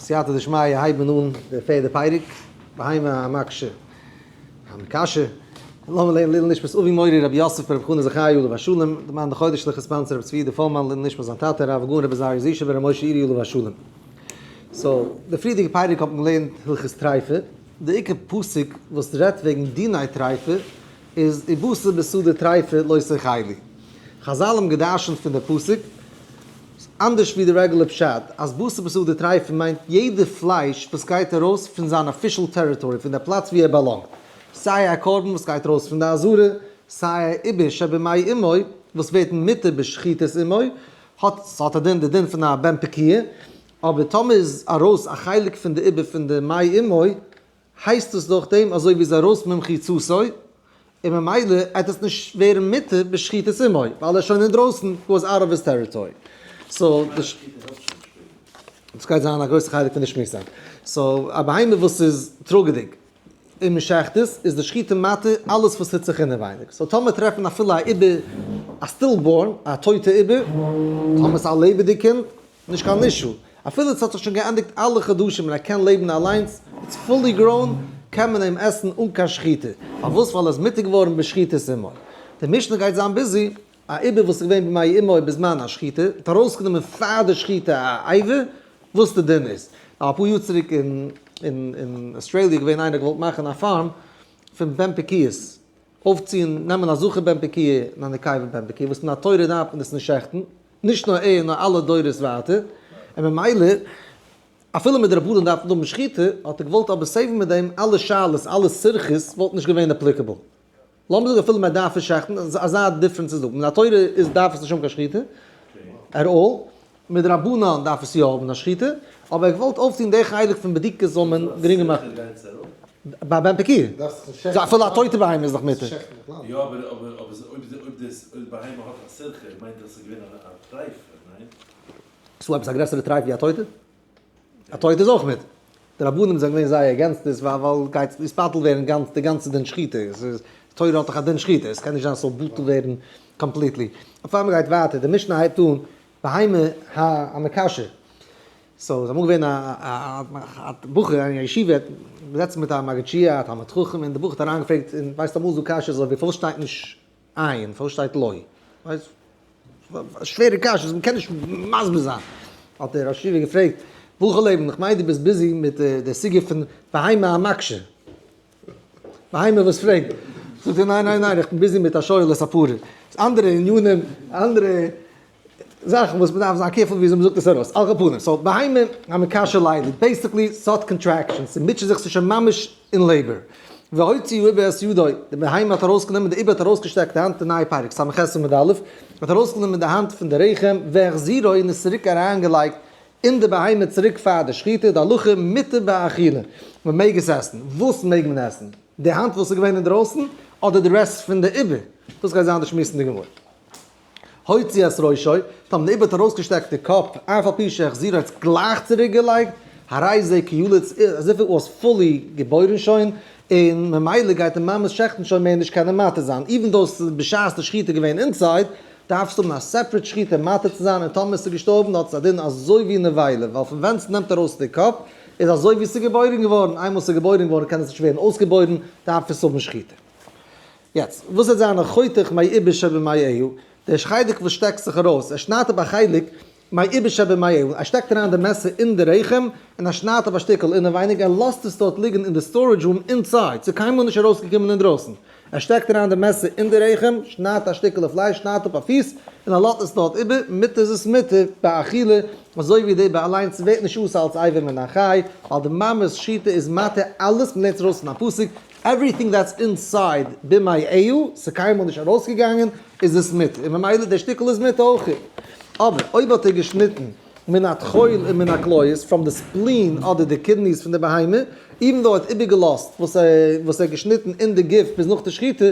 סייעתא דשמיא הייבן אן די פערדע פרק, בהמה המקשה המקשה, לאמיר לערנען לעילוי נשמת אבי מורי רבי יוסף ברב חנא זכאי עליו השלום, די מאן דחודש'ליכע sponsor רבי צבי יהודה פולמאן לעילוי נשמת זיין טאטע הרב הגאון רבי עזריה זישא בר' משה אירי עליו השלום. so, די פריערדיגע פרק האט מען געלערנט הלכות טריפה, די עיקר פסוק וואס רעדט וועגן דיני טריפה איז ובשר בשדה טריפה לא תאכלו. חזל האבן גע'דרש'נט פון די פסוק, אנדערש ווי די רעגולער פשט אז בשר בשדה טריפה מיינט יעדע פלייש וואס גייט ארויס פון זיין official territory, פון די פלאץ ווי ער באלאנגט, סיי א קרבן וואס גייט ארויס פון די עזרה, סיי א עובר שבמעי אמו וואס ווערט מותר בשחיטת אמו, האט ס'האט א דין די דין פון א בן פקועה, אבער טאמער איז ארויס א חלק פון די עובר פון די מעי אמו, הייסט עס דורך דעם אזוי ווי איז ארויס ממחיצתו, און ממילא עט עס נישט ווערן מותר בשחיטת אמו, ווייל ער איז שוין אינדרויסן, he was out of his territory. so די דאס גייט זיין א גרויסע חלק פון די שמועס היינט. so א בהמה וואס איז טראגעדיג און מען שעכט עס, איז די שחיטה מתיר אלעס וואס טוט זיך אינעווייניג. so טאמער טרעפן אפילו א עובר, א stillborn, א טויטע עובר, טאמער ס'איז א לעבעדיג קינד, נישט קיין issue, אפילו עס האט זיך שוין געענדיגט אלע חדשים און ער קען לעבן אליינס, it's fully grown, קען מען אים עסן אן קיין שחיטה. פארוואס? ווייל ער איז מותר געווארן בשחיטת אמו. די משנה גייט זיין busy, א עובר וואס איז געווען במעי אמו בזמן השחיטה, האט ארויסגענומען פאר די שחיטה א אבר, וואס די דין איז. אפאר יאר צוריק אין אין אוסטראליע איז געווען איינער געוואלט מאכן א farm פון בן פקועות, אויפציען, נעמען א זכר בן פקועה און א נקבה בן פקועה, וואס מן התורה דארף מען עס נישט שעכטן, נישט נאר ער נאר אלע דורות ווייטער, און ממילא אפילו מדרבנן דארף מען האבן שחיטה, האט ער געוואלט אבער save ן מיט דעם אלע שאלות אלע סירכות וואלט נישט געווען applicable. לאמיר זאגן אפילו מען דארף עס שעכטן, אזא difference איז דא, מן התורה איז דארף עס נישט האבן קיין שחיטה, at all, מדרבנן דארף עס יא האבן א שחיטה, אבער ער האט געוואלט אויפטון די חלק פון בדיקות זאל מען גרינגער מאכן. ביי בן פקועה. אפילו א טויטע בהמה איז דאך מותר. יא אבער אבער אבער אויב אויב דאס אויב די בהמה האט א סירכא מיינט דאס ס'איז געווען א טרייפה, ניין? ס'דא עפעס א גרעסערע טרייף ווי א טויטע? א טויטע איז אויך מותר. די רבנים זענען געווען זייער against דאס ווייל ווייל גייט נתבטל ווערן גאנץ די גאנצע דין שחיטה. עס איז תורה האט דאך א דין שחיטה עס קען נישט זיין ס'זאל בטל ווערן completely. פאר מ'גייט ווייטער די משנה הייבט אן בהמה המקשה. so איז אמאל געווען א בחור אין א ישיבה האט געזעצן מיט א מגיד שיעור א תלמיד חכם און די בחור האט אריינגעפרעגט און ווייסט אמאל איז דא קשיות אזוי ווי פארוואס שטייט נישט אין פארוואס שטייט לא? ווייסט שווערע קשיות מ'קען נישט מסביר זיין. האט דער ראש ישיבה געפרעגט בחור לעבן איך מיין דו ביסט busy מיט די סוגיא פון בהמה המקשה. בהמה וואס פרעגט? זאגט ער ניין ניין ניין איך בין busy מיט א שואל את הפרה. אנדערע ענינים אנדערע זאכן וואס מ'דארף זיין careful וויאזוי מ'זאגט עס ארויס, על כל פנים, so בהמה המקשה לילד, basically ס'האט contractions, ס'מוטשעט זיך ס'איז שוין ממש אין labor. והוציא העובר את ידו, די בהמה האט ארויסגענומען, די עובר האט ארויסגעשטעקט די האנט, די נייע פרק, ס"ח עמוד א', האט ארויסגענומען די האנט פון די רחם, והחזירו און עס צוריק אריינגעלייגט אין די בהמה צוריק פאר די שחיטה, די הלכה מותר באכילה, מ'מעג עס עסן, וואס מעג מען עסן? די האנט וואס איז געווען אינדרויסן, אדער די rest פון די עובר? דאס גייט זיין די שמועס אין די גמרא. הוציא את ראשו, טאמער די עובר האט ארויסגעשטעקט די קאפ, אף על פי שהחזירו האט עס גלייך צוריק געלייגט, הרי זה כילוד, as if it was fully געבוירן שוין, און ממילא גייט די מאמע'ס שעכטן שוין מער נישט קענען מתיר זיין, even though ס'איז בשעת די שחיטה געווען inside, דארפסטו האבן א separate שחיטה מתיר צו זיין, און טאמער ס'איז געשטארבן האט עס א דין אזוי ווי נבילה, ווייל פון ווען ס'נעמט ארויס די קאפ, איז אזוי ווי ס'איז געבוירן געווארן, איינמאל ס'איז געבוירן געווארן קען עס נישט ווערן אויסגעבוירן, דארף עס האבן שחיטה. יעצט, וואס וועט זיין החותך מעובר שבמעיה, דער חלק וואס שטעקט זיך ארויס, ער שניידט אפ א חלק מעובר שבמעיה, ער שטעקט אריין די מעסער אין די רחם, און ער שניידט אפ א שטיקל אינעווייניג, ער לאזט עס דארט ליגן אין די storage room inside, ס'איז קיינמאל נישט ארויסגעקומען אינדרויסן, ער שטעקט אריין די מעסער אין די רחם, שניידט א שטיקעלע פלייש, שניידט אפ א פיס, און ער לאזט עס דארט איבער, מותר איז עס מותר באכילה, אזוי ווי די עובר אליינס ווערט נישט אסור אלס אבר מן החי, ווייל די מאמע'ס שחיטה איז מתיר אלעס, מ'לערנט עס ארויס פון א פסוק, Everything that's inside במעיה, ס'קיינמאל נישט ארויסגעגאנגען, איז עס מותר, און ממילא דער שטיקל איז מותר אויך. אבער אויב האט ער געשניטן מן הטחול און מן הכליות, from די spleen אדער די kidneys פון די בהמה, even though ער האט איבערגעלאזט וואס ער וואס ער האט געשניטן אין די גוף ביז נאך די שחיטה,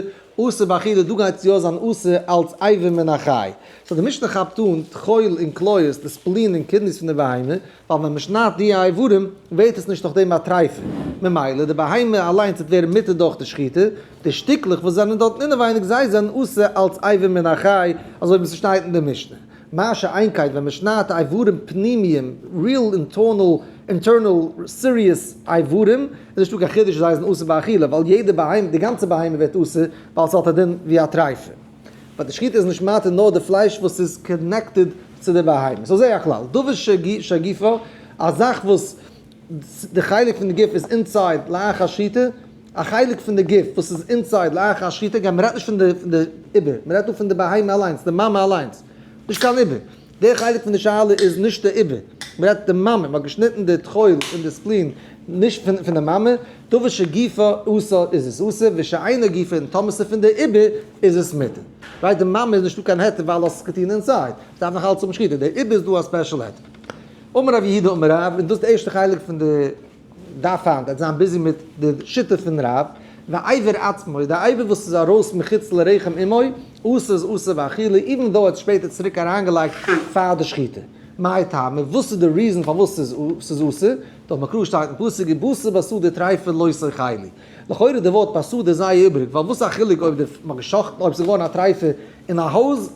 אסור באכילה, דא גייט עס יא זיין אסור אלץ אבר מן החי. so די משנה כאפט אן טחול און כליות, די spleen און kidneys פון די בהמה, ווייל ווען מ'שניידט די איברים ווערט עס נישט נאכדעם א טרייפה, ממילא די בהמה אליינס וועט ווערן מותר דורך די שחיטה, די שטיקלעך וואס זענען דארטן אינעווייניג זיי זענען אסור אלץ אבר מן החי, אזוי ווי ס'שטייט אין די משנה. מה שאין כן ווען מ'שניידט איברים פנימיים, real internal. internal serious איברים, איז נישטא קיין חידוש זיי זענען אסור באכילה, ווייל יעדע בהמה, די גאנצע בהמה ווערט אסור, ווייל ס'האט א דין ווי א טרייפה. but די שחיטה איז נישט מתיר נאר די פלייש וואס איז connected צו די בהמה. so זה הכלל, דבר שגופו, א זאך וואס די חלק פון די גוף איז inside לאחר שחיטה, א חלק פון די גוף וואס איז inside לאחר שחיטה, again, מ'רעדט נישט פון די עובר, מ'רעדט דא פון די בהמה אליינס, די מאמע אליינס, נישט קיין עובר. די חלק פון די שאלה איז נישט די עובר, מ'רעדט די מאמע, מ'האט געשניטן די טחול און די spleen נישט פון די מאמע, דבר שגופו אסור איז עס אסור, ושאינו גופו און טאמער ס'איז פון די עובר איז עס מותר. right, די מאמע איז נישטא קיין היתר ווייל האסט עס געטון inside, ס'דארף נאך אלץ האבן שחיטה, די עובר איז דא א special היתר. אמר רב יהודה אמר רב, און דאס איז די ערשטע חלק פון די דף היינט, ער וועט זיין busy מיט די שיטה פון רב, ואבר עצמו, די אבר וואס איז ארויס מחוץ לרחם אמו, אסור איז אסור באכילה, even though ער האט שפעטער צוריק אריינגעלייגט פאר די שחיטה. מאי טעמא, וואס איז די reason פארוואס ס'איז אסור? דאך מקרא שטייט אין פסוק ובשר בשדה טריפה לא תאכלו. לכאורה די ווארט בשדה איז זייער איבריג, ווייל וואס איז א חילוק אויב די מ'האט גע'שחט'ן אויב ס'איז געווארן א טריפה אין א הויז,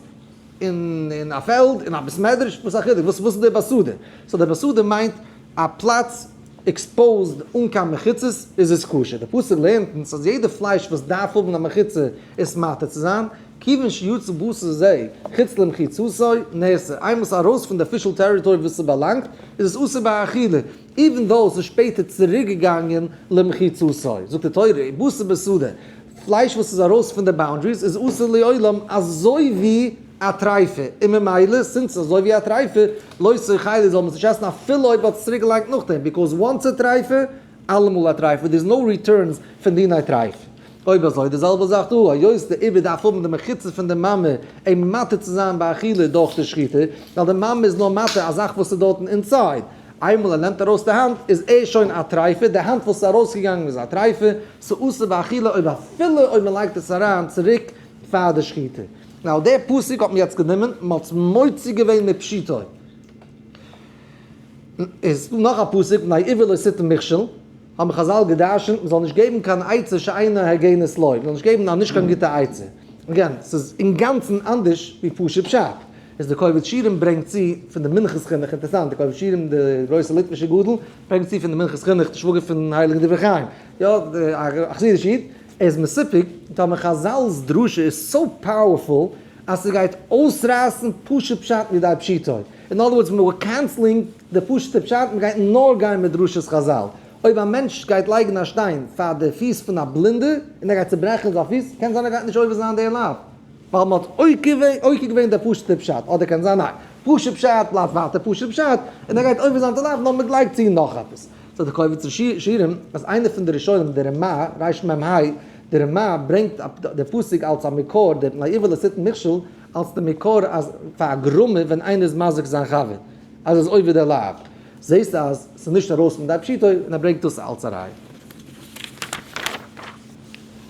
אין א פעלד, אין א בית מדרש, וואס איז א חילוק? וואס איז די בשדה? so די בשדה מיינט א פלאץ exposed אן קיין מחיצות איז עס כשר. די פסוק לערנט אונז אז יעדע פלייש וואס דארף האבן א מחיצה איז מתיר צו זיין, כיוון שיצא בשר זה חוץ למחיצתו נאסר, איינמאל ס'איז ארויס פון די official territory וואס ס'באלאנגט איז עס אסור באכילה, even though ס'איז שפעטער צוריק געגאנגען למחיצתו. זאגט די תורה, בשר בשדה, פלייש וואס איז ארויס פון די boundaries איז אסור לעולם אזוי ווי א טרייפה, און ממילא since ס'איז אזוי ווי א טרייפה, לא תאכלו זאל מען עס נישט עסן אפילו אויב האט עס צוריק געלייגט נאכדעם, because once א טרייפה, אלעמאל א טרייפה, there is no returns פון דיני טרייפה. אויב אזוי די זעלבע זאך דא, היות די עובר דארף האבן די מחיצה פון די מאמע אים מתיר צו זיין באכילה דורך די שחיטה, ווייל די מאמע איז נאר מתיר א זאך וואס איז דארטן inside, איינמאל ער נעמט ארויס די האנט איז ער שוין א טרייפה, די האנט וואס איז ארויסגעגאנגען איז א טרייפה, ס'אסור באכילה אויב אפילו אויב מ'לייגט עס אריין צוריק פאר די שחיטה. now דער פסוק האט מען יעצט גענומען, מ'האט עס מוציא געווען מפשוטו. איז דא נאך א פסוק, מפני עור לא תתן מכשול, האבן חזל גע'דרש'נט מ'זאל נישט געבן קיין עצה שאינה הוגנת לו, מ'זאל נישט געבן א נישט קיין גוטע עצה. again, ס'איז אינגאנצן אנדערש ווי פשוט פשט. איז די קובץ שיעורים ברענגט צו פון די מנחת חינוך, אינטערסאנט, די קובץ שיעורים די גרויסע ליטווישע גדול ברענגט צו פון די מנחת חינוך די שוואגער פון הייליגן דברי חיים, יא, א חסידישע איד, ער איז מסופק טאמער חזל'ס דרשה איז so powerful אז ס'גייט אויסרייסן פשוט פשט מידי פשוטו. in other words מ'איז canceling די פשוט'ע פשט, מ'גייט נאר גיין מיט דרשת חזל. אויב א מענטש גייט לייגן א שטיין פאר די פיס פון א בלינדע און ער גייט צוברעכן זיין פיס, קען זיין ער גייט נישט עובר זיין די לאו, ווייל מ'האט עוקר געווען די פשוט'ע פשט, אדער קען זיין ניין, פשוט פשט בלייבט ווייטער פשוט פשט, און ער גייט עובר זיין די לאו נאר מ'לייגט צו נאך עפעס. זאגט די קובץ שיעורים אז איינער פון די ראשונים די רמ א, רמ ה, די רמ א ברענגט די פסוק אלס א מקור, די מפני עור לא תתן מכשול, אלס די מקור אז פאר א גרמא ווען איינער איז מזיק זיין חבר אז ער איז עובר די לאו, זעסט אז ס'איז נישט ארויס מידי פשוטו און ער ברענגט דאס אלס א ראיה.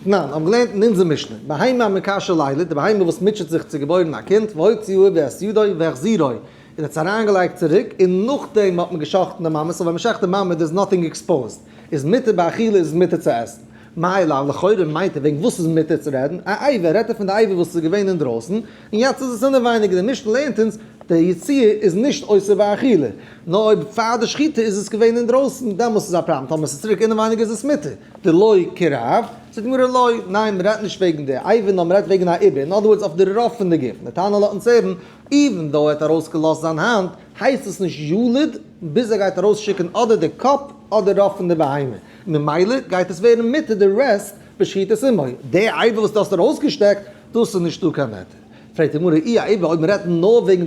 ניין, האבן געלערנט אין אונזער משנה, בהמה המקשה לילד, די בהמה וואס מוטשעט זיך צו געבוירן א קינד, והוציא העובר את ידו והחזירו, און האט עס אריינגעלייגט צוריק, און נאכדעם האט מען גע'שחט'ן די מאמע, so ווען מ'שחט די מאמע there is nothing exposed, איז מותר באכילה איז מותר צו עסן. מאי לאו, לכאורה מיינט ער וועגן וואס איז מותר צו רעדן, א אבר, רעדט ער פון די אבר וואס איז געווען אינדרויסן, און יעצט איז עס אינעווייניג, די משנה לערנט אונז, די יציאה איז נישט אוסר באכילה, נאר אויב פאר די שחיטה איז עס געווען אינדרויסן, דעמאלס איז א פראבלעם, טאמער עס איז צוריק אינעווייניג איז עס מותר, דלא כרב, זאגט די גמרא לא, ניין מען רעדט נישט וועגן די אבר נאר מען רעדט וועגן א עובר, in other words אויף די רוב פון די גוף, נתנאל לאזט אונז הערן, even though ער האט ארויסגעלאזט זיין האנט, הייסט עס נישט ילוד ביז ער גייט ארויסשיקן אדער די קאפ אדער רוב פון די בהמה. ממילא גייט עס ווערן מותר די rest בשחיטת אמו, די אבר וואס דו האסט ארויסגעשטעקט, דאס איז נישטא קיין היתר. פרעגט די גמרא, אי אבר, אויב מען רעדט נאר וועגן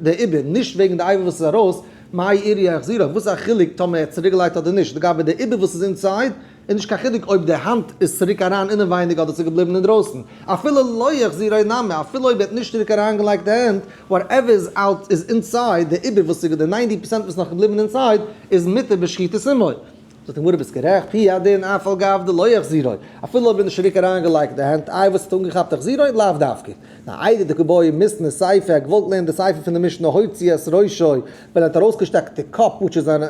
די עובר, נישט וועגן די אבר וואס איז ארויס, מאי איריא החזירו, וואס איז א חילוק טאמער ער האט צוריקגעלייגט אדער נישט, לגבי די עובר וואס איז inside, איז נישט קיין חילוק אויב די האנט איז צוריק אריין אינעווייניג אדער ס'איז געבליבן אינדרויסן, אפילו לא החזירו נמי, אפילו אויב ער האט נישט צוריק אריינגעלייגט די הענט, whatever is out איז inside, די עובר וואס איז די 90% וואס איז נאך געבליבן inside, איז מותר בשחיטת אמו. זאגט די גמרא ביסט גערעכט, הוא הדין אף על גב דלא החזירו, אפילו אויב נישט צוריק אריינגעלייגט די הענט איי וואס האט אנגעכאפט החזירו, לאו דווקא. נאר איידי דקא בעי מיתני סיפא, ער האט געוואלט לערנען די סיפא פון די משנה הוציא את ראשו, ווען ער האט ארויסגעשטעקט די קאפ which איז אן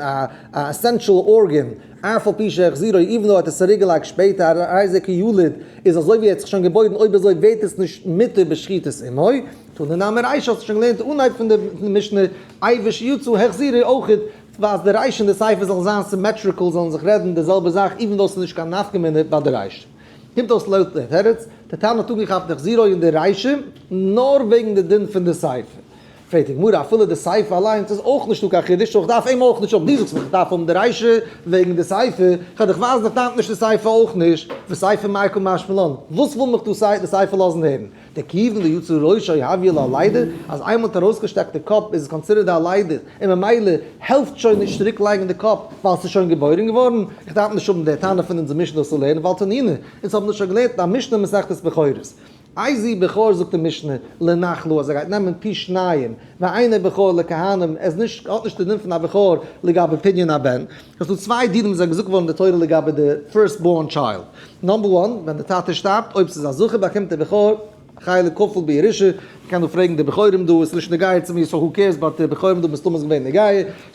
essential organ, אף על פי שהחזירו even though ער האט עס צוריקגעלייגט שפעטער הרי זה כילוד, איז אזוי ווי ער האט זיך שוין געבוירן אויב אזוי ווערט עס נישט מותר בשחיטת אמו. תנא נמי רישא האסטו שוין געלערנט אנהייב פון די משנה אבר שיצא החזירו אויכעט. אז די רישא און די סיפא זאלן זיין symmetrical, זאלן זיך רעדן די זעלבע זאך, even though ס'איז נישט קיין נפקא מינה ביי די רישא. קומט אויס לויט די תירוץ, די תנא האט אנגעכאפט החזירו אין די רישא נאר וועגן די דין פון די סיפא. פרעגט די גמרא אפילו די סיפא אליינס איז אויך נישטא קיין חידוש, so איך דארף אים אויך נישט האבן, דו זאגסט מיך איך דארף האבן די רישא וועגן די סיפא, כ'וועל דיך ווייזן איך דארף נישט די סיפא אויך נישט, וסיפא מאי קא משמע לן, וואס וויל מיך דא די סיפא לאזן הערן? דכיון דיצא ראשו הויא לה לידה, אז איינמאל האט ארויסגעשטעקט די קאפ איז עס considered א לידה, און ממילא העלפט שוין נישט צוריק לייגן די קאפ ווייל ס'איז שוין געבוירן געווארן, איך דארף נישט האבן די טענה פון אונזער משנה דאס צו לערנען ווייל תנינא, אונז האבן דאס שוין געלערנט אין א משנה מסכת בכורות. איזהו בכור זאגט די משנה לנחלה אז ער גייט נעמען פי שניים, ואינו בכור לכהנים, ער איז נישט האט נישט די דין פון א בכור לגבי פדיון הבן. ס'איז דא צוויי דינים וואס זענען געזאגט געווארן אין די תורה לגבי די first born child. number one, ווען די טאטע שטארבט, אויב ס'איז א זכר באקומט דער בכור חלק כפול בירושה, מ'קען דא פרעגן די בכורים דא, עס איז נישט נוגע צו מיר so who cares, but די בכורים דא מסתמא איז געווען נוגע,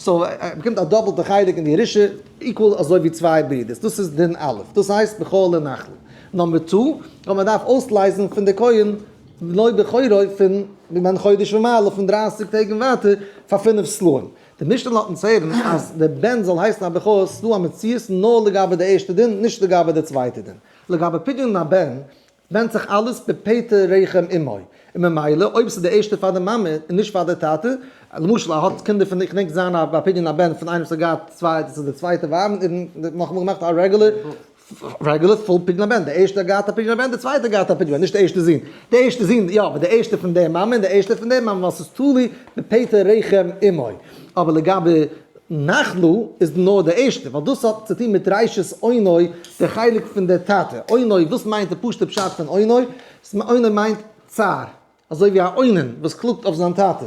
so ער באקומט א דאפלטע חלק אין די ירושה, equal אזוי ווי צוויי ברידערס, דאס איז דין א', דאס הייסט בכור לנחלה. number two, אויב מען דארף אויסלייזן פון די כהן בנו בכורו פון בן חודש ומעלה פון 30 טעג און ווייטער פאר פינף סלעים. די משנה לאזט אונז הערן אז דער בן זאל הייסן א בכור איז דא א מציאות נאר לגבי די ערשטע דין נישט לגבי די צווייטע דין. לגבי פדיון הבן ווענדט זיך אלעס בפטר רחם אמו, און ממילא אויב ס'איז די ערשטע פאר די מאמע און נישט פאר די טאטע, למשל ער האט קינדער פון, איך געדענק זיין א פדיון הבן פון איינער וואס האט געהאט צוויי, דאס איז די צווייטע ווייב און נאכאמאל געמאכט א regular regular full פדיון הבן, די ערשטע האט געהאט א פדיון הבן, די צווייטע האט געהאט א פדיון הבן, נישט די ערשטע זון, די ערשטע זון יא, אבער די ערשטע פון די מאמע און די ערשטע פון די מאמע, ווייל ס'איז תלוי בפטר רחם אמו. אבער לגבי נחלה איז נאר די ערשטע, ווייל דאס האט צוטון מיט ראשית אונו, די חלק פון די טאטע. אונו, וואס מיינט די פשוט'ע פשט פון אונו? אונו מיינט צער. אזוי ווי א אונן וואס קלאגט אויף זיין טאטע.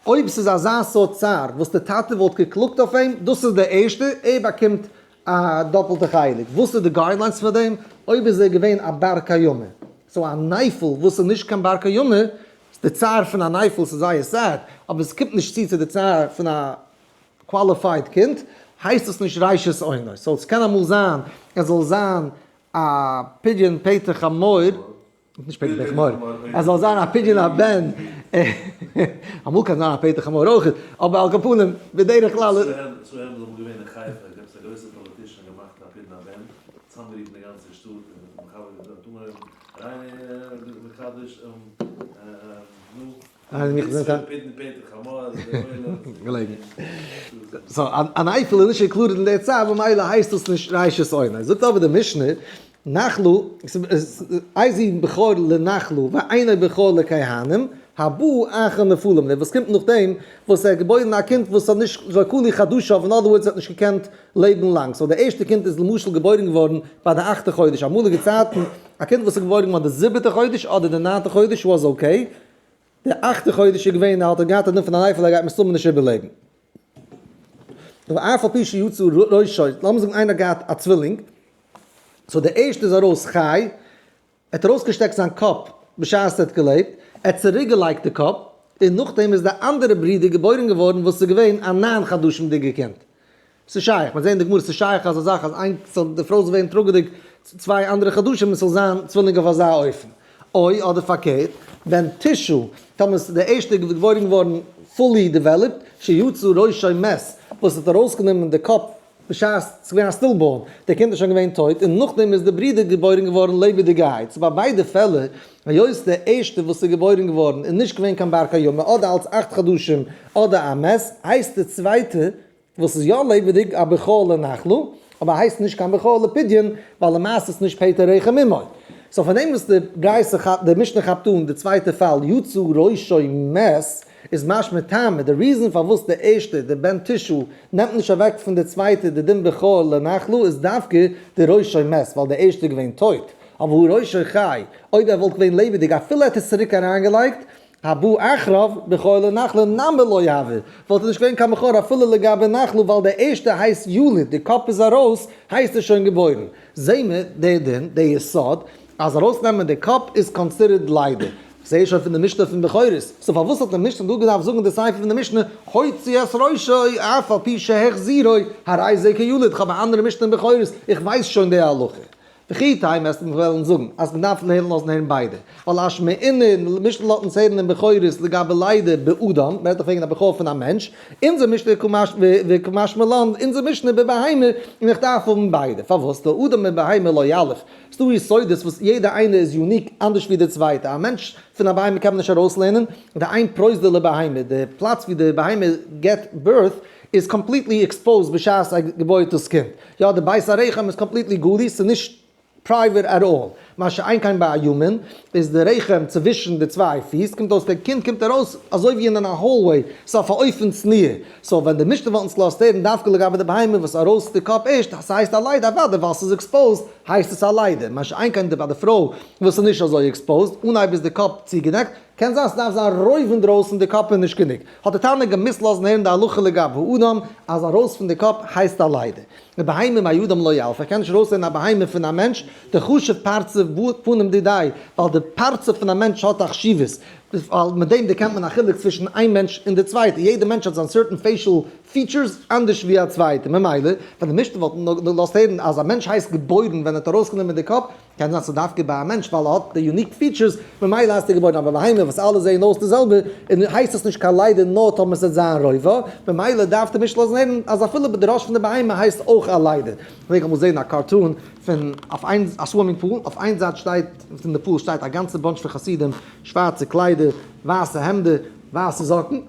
אויב ס'איז אזא סארט צער וואס די טאטע וואלט געקלאגט אויף אים, דאס איז די ערשטע, ער באקומט א דאפלטע חלק. וואס איז די guidelines פאר דעם? אויב איז ער געווען א בר קיימא, so א נפל וואס איז נישט קיין בר קיימא, די צער פון א נפל ס'איז זייער sad, אבער עס קומט נישט צו צו די צער פון א qualified קינד, הייסט עס נישט ראשית אונו. so ס'קען אמאל זיין עס זאל זיין א פדיון פטר חמור, נישט פטר חמור, עס זאל זיין א פדיון הבן, אמאל קען זיין א פטר חמור אויך, אבער על כל פנים, בדרך כלל. צו אים איז אמאל געווען אין חיפה, געווען עפעס א גרויסע politician געמאכט א פדיון הבן, צוזאמגערופן די גאנצע שטאט און מכבד געווען, אנגעהויבן ריין מקדש נו. געלעגן. so אן אייפעל איז נישט included אין די צייט ממילא הייסט עס נישט ראשית אונו. זאגט אבער די משנה, נחלה, איזהו בכור לנחלה ואינו בכור לכהנים, הבא אחר נפלים, דער וואס קומט נאכדעם וואס ער האט געבוירן א קינד וואס האט נישט שכלו חדשיו, אין other words האט נישט געקענט לעבן לאנג, so די ערשטע קינד איז למשל געבוירן געווארן ביי די אכטע חודש, אמאליגע צייטן א קינד וואס איז געבוירן געווארן די זיבעטע חודש אדער די ניינטע חודש was okay, די אכטע חודש איז געווען האט ער געהאט א דין פון א נפל ער גייט מסתמא נישט איבערלעבן. ואף על פי שיצא ראשו, לאמיר זאגן איינער האט געהאט א צווילינג, so די ערשטע איז ארויס חי, ער האט ארויסגעשטעקט זיין קאפ בשעת ער האט געלעבט, ער האט צוריקגעלייגט די קאפ, און נאכדעם איז די אנדערע ברודער געבוירן געווארן וואס איז געווען א ניין חדשים'דיגע קינד. ס'איז שייך, מיר זעהן אין די גמרא ס'איז שייך אזא זאך אז איין זאל די פרוי זאל ווערן טראגעדיג צוויי אנדערע חדשים און ס'זאל זיין צווילינג אויף אזא אופן. אוי אדער פארקערט, בן תשעה, טאמער איז די ערשטע געבוירן געווארן fully developed, שיצא ראשו מת, וואס האט ארויסגענומען די קאפ בשעת ס'איז געווען א stillborn, די קינד איז שוין געווען טויט, און נאכדעם איז די ברודער געבוירן געווארן לעבעדיגערהייט, so ביי ביידע פעלער, היות די ערשטע וואס איז געבוירן געווארן איז נישט געווען קיין בר קיימא אדער אלס 8 חדשים אדער א מת, הייסט די צווייטע וואס איז יא לעבעדיג א בכור לנחלה, אבער הייסט נישט קיין בכור לפדיון, ווייל למעשה איז נישט פטר רחם אמו. so פון דעם וואס די ברייתא כאפט, די משנה כאפט אן די צווייטע פאל יצא ראשו מת, איז משמע טעמא, די reason פארוואס די ערשטע, די בן תשעה, נעמט נישט אוועק פון די צווייטע די דין בכור לנחלה איז דווקא די ראשו מת, ווייל די ערשטע איז געווען טויט, אבער הוא ראשו חי, אויב ער וואלט געווען לעבעדיג אפילו ער האט עס צוריק אריינגעלייגט, הבא אחריו בכור לנחלה נמי לא הוי, וואלט ער נישט געווען קיין בכור אפילו לגבי נחלה ווייל דער ערשטער הייסט יליד, די קאפ איז ארויס, הייסט ער שוין געבוירן. זעהן מיר די דין, די יסוד, אז ארויסנעמען די קאפ איז considered לידה. כ'זעה שוין פון די משנה פון בכורות, so פארוואס האט די משנה דא געדארפט זאגן די סיפא פון די משנה הוציא את ראשו אף על פי שהחזירו הרי זה כיליד, כ'האב א אנדערע משנה אין בכורות, איך ווייס שוין די הלכה. וכי תימא וועסטו מיך וועלן זאגן אז מען דארף לאזן הערן ביידע, ווייל אשמעינן משנה לאזט אונז הערן אין בכורות לגבי לידה באדם, מען רעדט דאך וועגן א בכור פון א מענטש, אונזער משנה קמשמע לן, אונזער משנה בבהמה, און איך דארף האבן ביידע, פארוואס? דאדם מבהמה לא יליף, ס'דא יסודות וואס יעדע איינע איז unique אנדערש ווי די צווייטע, א מענטש פון א בהמה קען מען נישט ארויסלערנען, דאין פרוזדור לבהמה, די פלאץ ווי די בהמה געט birth איז completely exposed בשעת א געבוירט דאס קינד, יא די בית הרחם איז completely גלוי, ס'איז נישט private at all, מה שאין כן ביי א human איז די רחם צווישן די צוויי פיס, קומט אויס די קינד קומט ארויס אזוי ווי אין א hallway, ס'איז אויף א אופן צניעה, so ווען די משנה וואלט אונז געלאזט הערן דווקא לגבי די בהמה וואס ארויס די קאפ ערשט, ס'הייסט א לידה אוודאי ווייל ס'איז exposed הייסט עס א לידה, מה שאין כן ביי די פרוי וואס איז נישט אזוי exposed, אנהייב איז די קאפ צוגעדעקט, קען זיין ס'דארף זיין רוב אינדרויסן די קאפ איז נישט גענוג, האט די תנא געמוזט לאזן הערן די הלכה לגבי האדם אז ארויס פון די קאפ הייסט א לידה. ובהמה מאדם לא ילפא, איך קען נישט ארויסלערנען א בהמה פון א מענטש, דחשיב פרצוף פנים דידיה, ווייל די פרצוף פון א מענטש האט א חשיבות, ווייל מיט דעם דערקענט מען א חילוק צווישן איין מענטש און די צווייטע, יעדע מענטש האט זיין certain facial features אנדערש ווי א צווייטע, ממילא ווען די משנה וואלט געלאזט הערן אז א מענטש הייסט געבוירן ווען ער האט ארויסגענומען די קאפ, קען זיין ס'איז דווקא ביי א מענטש ווייל ער האט די unique features ממילא הייסט ער געבוירן, אבער בהמה וואס אלע זעען אויס די זעלבע און הייסט עס נישט קיין לידה נאר טאמער ס'וועט זיין רובא, ממילא דארף די משנה לאזן הערן אז אפילו די ראש פון די בהמה הייסט אויך א לידה. כ'פלעג אמאל זען א cartoon פון אויף איין א swimming pool, אויף איין זייט שטייט פון די pool שטייט א גאנצע bunch פון חסידים, שווארצע קליידער, ווייסע העמדער, ווייסע זאקן,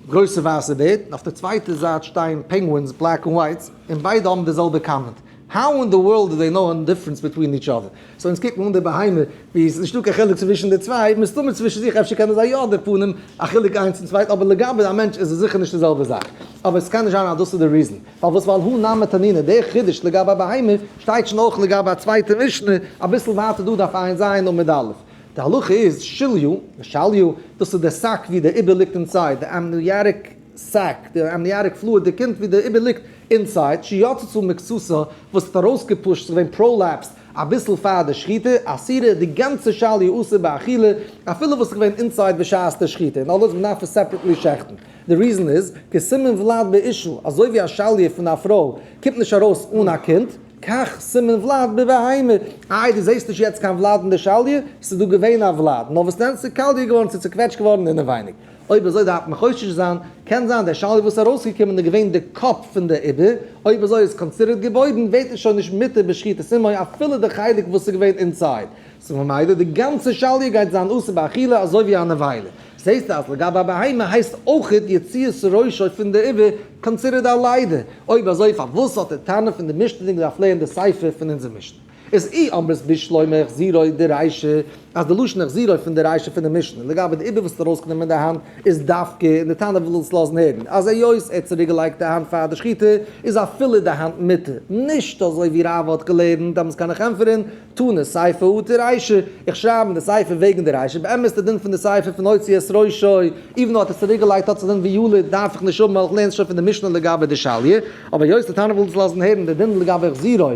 גרויסע ווייסע בערד, און אויף די צווייטע זייט שטייען penguins, black און whites, און ביידע האבן די זעלבע comment. How in the world do they know any difference between each other? So אונז קוקן אן די בהמה ווי עס איז נישטא קיין חילוק צווישן די צוויי, מסתמא צווישן זיך אפשר קענען זיי יא די פנים א חילוק איינס צום צווייטן אבער לגבי א מענטש איז עס זיכער נישט די זעלבע זאך. אבער עס קען נישט זיין אז דאס איז די reason. פארוואס? ווייל הא נמי תנינא, דער חידוש לגבי א בהמה שטייט שוין אויך לגבי א צווייטע משנה אביסל ווייטער דא דף ע"ז עמוד א'. די הלכה איז שליו, שליו, דאס איז די sac ווי די עובר ליגט inside, די amniotic sac, די amniotic fluid, די קינד ווי די עובר ליגט inside, שיצתה מקצתה, וואס האט ארויסגעפושט, ס'איז געווען prolapsed אביסל פאר די שחיטה, אסורה, די גאנצע שליה אסור באכילה, אפילו וואס איז געווען inside בשעת די שחיטה, און אלעס מ'דארף עס separately שעכטן. די reason איז, כסימן ולד באשה, אזוי ווי א שליה פון א פרוי קומט נישט ארויס אן א קינד, כך סימן ולד בבהמה, איי דו זעסט נישט יעצט קיין ולד אין די שליה, ס'איז דא געווען א ולד, נאר וואס דען ס'איז קאליע געווארן, ס'איז צוקוועטשט געווארן אינעווייניג. אויב אזוי דארף מען חושש זיין, קען זיין דער שליה וואס איז ארויסגעקומען איז געווען די קאפ פון די עובר, אויב אזוי איז considered געבוירן ווערט עס שוין נישט מותר בשחיטת אמו אפילו די חלק וואס איז געווען inside, ס'איז ממילא די גאנצע שליה גייט זיין אסור באכילה אזוי ווי א נבילה. זעסטו אז לגבי א בהמה הייסט אויכעט יציאת ראשו פון די עובר considered א לידה, אויב אזוי פארוואס האט די תנא פון די משנה געדארפט לערנען די סיפא פון אונזער משנה? איז אי אמרת בשלמא החזירו דרישא, אז די לשון החזירו פון די רישא פון די משנה לגבי די עובר וואס האט ארויסגענומען די האנט איז דווקא, און די תנא וויל אונז לאזן הערן אז היות ער האט צוריקגעלייגט די האנט פאר די שחיטה איז אפילו די האנט מותר, נישט אזוי ווי רב האט געלערנט, דאמאלס קען איך ענטפערן, תנא סיפא אטו רישא, איך שרייב אין די סיפא וועגן די רישא, באמת די דין פון די סיפא פון הוציא את ראשו, even though האט עס צוריקגעלייגט האט עס א דין ווי ילוד, דארף איך נישט האבן ווייל איך לערן עס שוין פון די משנה לגבי די שליה, אבער היות די תנא וויל אונז לאזן הערן די דין לגבי החזירו,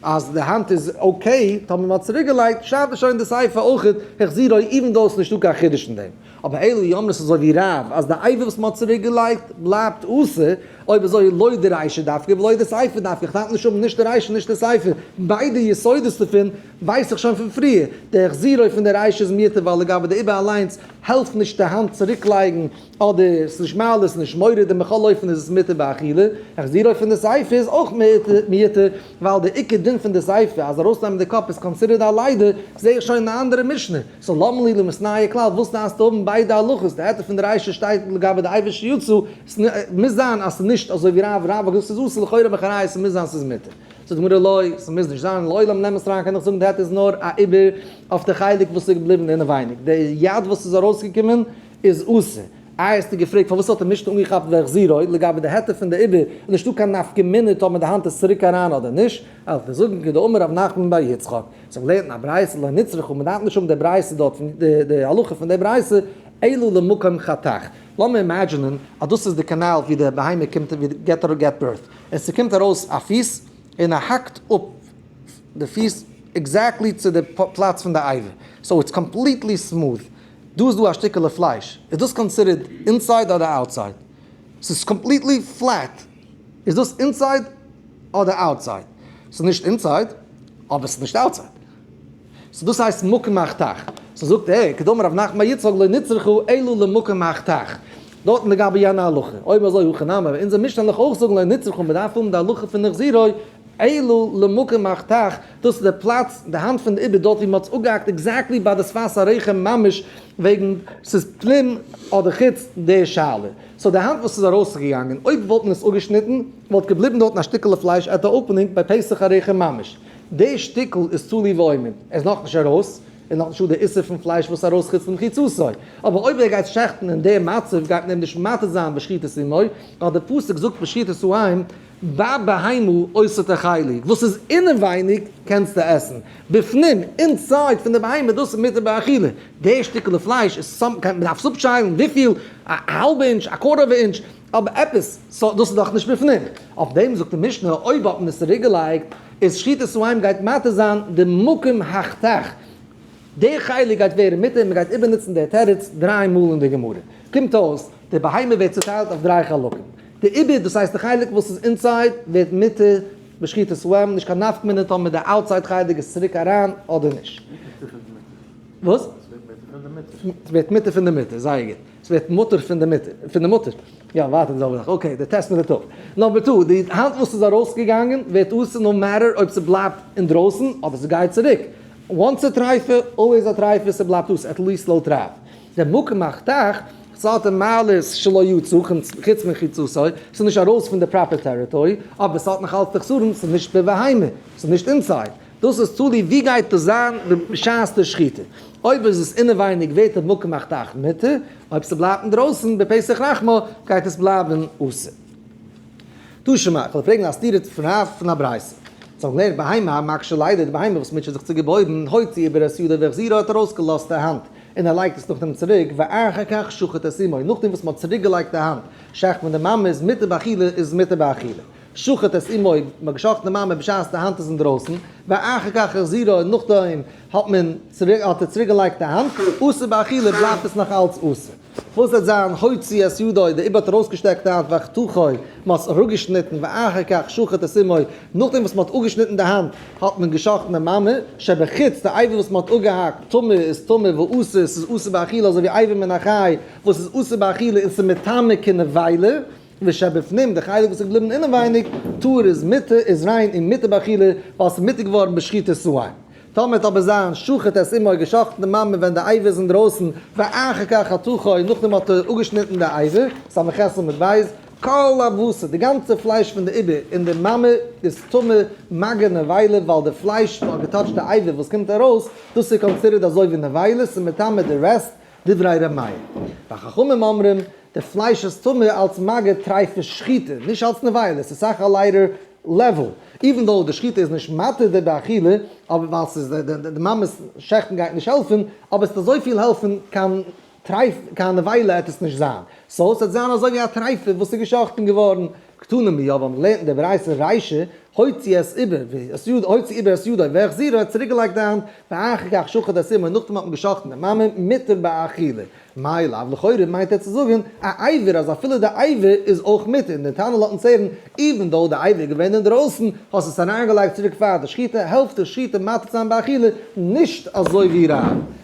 אז די האנט איז okay, טאמער מ'האט צוריק געלייגט, שרייבט ער שוין די סיפא אויכעט, החזירו, even though ס'איז נישטא קיין חידוש אין דעם. אבער אלא אי אמרת אזוי ווי רב, אז די אבר וואס מ'האט צוריק געלייגט בלייבט אסור, אויב אזוי לא דרישא דווקא ולא דסיפא דווקא, איך דארף נישט האבן נישט די רישא נישט די סיפא, ביידע יסודות דערפון ווייס איך שוין פון פריער, די החזירו פון די רישא איז מותר ווייל לגבי די עובר אליינס העלפט נישט די האנט צוריק לייגן, אדער ס'איז נישט מעלה ס'איז נישט מוריד און בכל אופן איז עס מותר באכילה, החזירו פון די סיפא איז אויך מותר ווייל די עיקר דין פון די סיפא אז ארויסנעמען די קאפ איז considered א לידה זעה איך שוין אין א אנדערע משנה, so למה לי למיתנהו כלל וואס דארפסטו האבן ביידע הלכות, די היתר פון די רישא שטייט לגבי די אבר שיצא, ס'מוז זיין אז ס'איז נישט אזוי ווי רב, רב האט געזאגט ס'איז אסור לכאורה מחריה ס'מוז זיין ס'איז מותר. זאגט די גמרא לא, ס'מוז נישט זיין, לעולם נעם עס אריין קען איך זאגן די היתר איז נאר א עובר אויף די חלק וואס איז געבליבן אינעווייניג, די יד וואס איז ארויסגעקומען איז אסור. איי האסטו געפרעגט פארוואס האט ער נישט אנגעכאפט והחזירו, לגבי די היתר פון די עובר איז נישטא קיין נפקא מינה טאמער די האנט איז צוריק אריין אדער נישט, וועל איך דיר זאגן כדאמר רב נחמן בר יצחק, זיי האבן געלערנט אין א ברייתא לא נצרכה, מען דארף נישט האבן די ברייתא דארט פון די הלכה פון די ברייתא, אלא למקום חתך. לאמיר אימעדזשינען אז דאס איז די קאנאל ווי די בהמה קומט ווי געט געט birth, און ס'קומט ארויס א פיס און ער האקט אפ די פיס exactly צו די פלאץ פון די אבר, so it's completely smooth. דא איז דא א שטיקעלע פלייש, איז דאס considered inside אדער outside? ס'איז completely flat, איז דאס inside אדער outside? ס'איז נישט inside, אבער ס'איז נישט outside. So דאס הייסט מקום החתך. So זאגט ער, כדאמר רב נחמן בר יצחק לא נצרכו אלא למקום החתך. דארטן לגבי יענע הלכה. אויב אזוי הכא נמי, אונזער משנה וועל איך אויך זאגן לא נצרכו, מ'דארף האבן די הלכה פון החזירו אלא למקום החתך, דאס איז די פלאץ, די האנט פון די עובר דארט ווי מ'האט עס אפגעהאקט exactly ביי די שפת הרחם ממש, וועגן ס'איז פנים אדער חוץ די שאלה. So די האנט וואס איז ארויסגעגאנגען, אויב וואלט מען עס אפגעשניטן, וואלט געבליבן דארטן א שטיקעלע פלייש at the opening ביי פתח הרחם ממש. די שטיקל איז תלוי ועומד, ער איז נאכנישט ארויס, איז נאכנישט דא די איסור פון פלייש וואס ארויס חוץ למחיצתו. אבער אויב ער גייט שעכטן אין די מצב גייט מען אים נישט מתיר זיין בשחיטת אמו, ווייל די פסוק זאגט בשחיטת האם, בבהמה אותה תאכלו, וואס איז אינעווייניג קענסטו עסן, בפנים, inside פון די בהמה, דאס איז מותר באכילה. די שטיקעלע פלייש איז some, מען דארף עס אפשיילן וויפיל, א האלבע אינטש, א quarter of inch, אבער עפעס, so דאס איז דאך נישט בפנים. אויף דעם זאגט די משנה, אויב האט מען עס צוריק געלייגט, איז שחיטת האם גייט מתיר זיין די מקום החתך. די חלק גייט ווערן מותר און מען גייט איבערנוצן די תירוץ דריי מאל אין די גמרא. קומט אויס, די בהמה ווערט צוטיילט אויף דריי חלקים. די עובר, דאס הייסט די חלק וואס איז inside, ווערט מותר בשחיטת האם, נישט קיין נפקא מינה טאמער די outside חלק איז צוריק אריין אדער נישט. וואס? ס'ווערט מותר פון די מוטער, זייער גוט. ס'ווערט מותר פון די מוטער, פון די מוטער. יא, ווייטער די זעלבע זאך. Okay, די טעסט מיט די טאג. Number two, די האנט וואס איז ארויסגעגאנגען ווערט אסור no matter אויב ס'בלייבט אינדרויסן אדער ס'גייט צוריק. Once א טרייפע, always א טרייפע, ס'בלייבט אסור, at least לויט רב. די מקום החתך, ס'האט די מעלות שלא יצא חוץ מחיצתו, ס'איז נישט ארויס פון די proper territory, אבער ס'האט נאך אלץ די חסרון, ס'איז נישט בבהמה, ס'איז נישט inside. דאס איז תלוי ווי גייט דאס זיין בשעת די שחיטה. אויב איז עס אינעווייניג ווערט די מקום החתך מותר, אויב ס'בלייבט אינדרויסן בפתח רחמה גייט עס בלייבן אסור. תא שמע, כ'וועל פרעגן א סתירה פון רב פון א ברייתא. אונז האבן געלערנט בהמה המקשה לידה, די בהמה וואס מוטשעט זיך צו געבוירן, הוציא עובר את ידו והחזירה האט ארויסגעלאזט די האנט און ער לייגט עס נאכדעם צוריק, ואחר כך שחט את אמו, נאכדעם וואס מ'האט צוריקגעלייגט די האנט שעכט מען די מאמע איז מותר באכילה איז מותר באכילה. שחט את אמו, מ'האט געשאכטן די מאמע בשעת די האנט איז אינדרויסן, ואחר כך החזירה און נאכדעם האט מען צוריק האט ער צוריק געלייגט די האנט, אסור באכילה בלייבט עס נאך אלץ אסור. וואס וועט זיין הוציא את ידו, די עובר האט ארויסגעשטעקט די האנט וחתכו, מ'האט עס אראפגעשניטן, ואחר כך שחט את אמו, נאכדעם וואס מ'האט אפגעשניטן די האנט האט מען געשאכטן די מאמע, שבחוץ, די אבר וואס מ'האט אפגעהאקט, טמא איז טמא ואסור, ס'איז אסור באכילה אזוי ווי אבר מן החי וואס איז אסור באכילה און ס'איז מטמא כנבילה. ושבפנים, די חלק וואס איז געבליבן אינעווייניג, טהור איז מותר, איז ריין און מותר באכילה, ווייל ס'איז מותר געווארן בשחיטת האם. טאמער וועט אבער זיין שחט את אמו געשחטן די מאמע ווען די אבר איז אינדרויסן, ואחר כך חתכו, און נאכדעם האט ער אפגעשניטן די אבר, ס"ח עמוד ב', כל הבשר, די גאנצע פלייש פון די עובר און די מאמע איז טמא מגע נבילה, ווייל די פלייש וואס האט געטאטשט די אבר וואס קומט ארויס, דאס איז considered אזוי ווי נבילה, ס'איז מטמא די rest, דברי ר' מאיר. וחכמים אומרים, די פלייש איז טמא אלס מגע טרייפע שחיטה, נישט אלס נבילה, ס'איז סאך א lighter level. Even though די שחיטה איז נישט מתיר די באכילה, אבער ווייל ס'איז די מאמע'ס שעכטן גייט נישט העלפן, אבער ס'וועט אזויפיל העלפן קיין טרייף קיין נבילה עט עס נישט זיין. So ס'וועט זיין אזוי ווי א טרייפע וואס איז געשאכטן געווארן. קתני מיהא האבן געלערנט אין די ברייתא רישא, הוציא את עובר, ואת ידו, הוציא עובר את ידו, והחזירה האט צוריקגעלייגט די האנט, ואחר כך שחט את אמו, נאכדעם האט מען געשאכטן די מאמע, מותר באכילה. מאי לאו, לכאורה מיינט ער צו זאגן א אבר אז אפילו די אבר איז אויך מותר, און די תנא לאזט אונז הערן, even though די אבר איז געווען אינדרויסן, האסט עס אריינגעלייגט צוריק פאר די שחיטה, העלפט די שחיטה מתיר זיין באכילה, נישט אזוי ווי רב.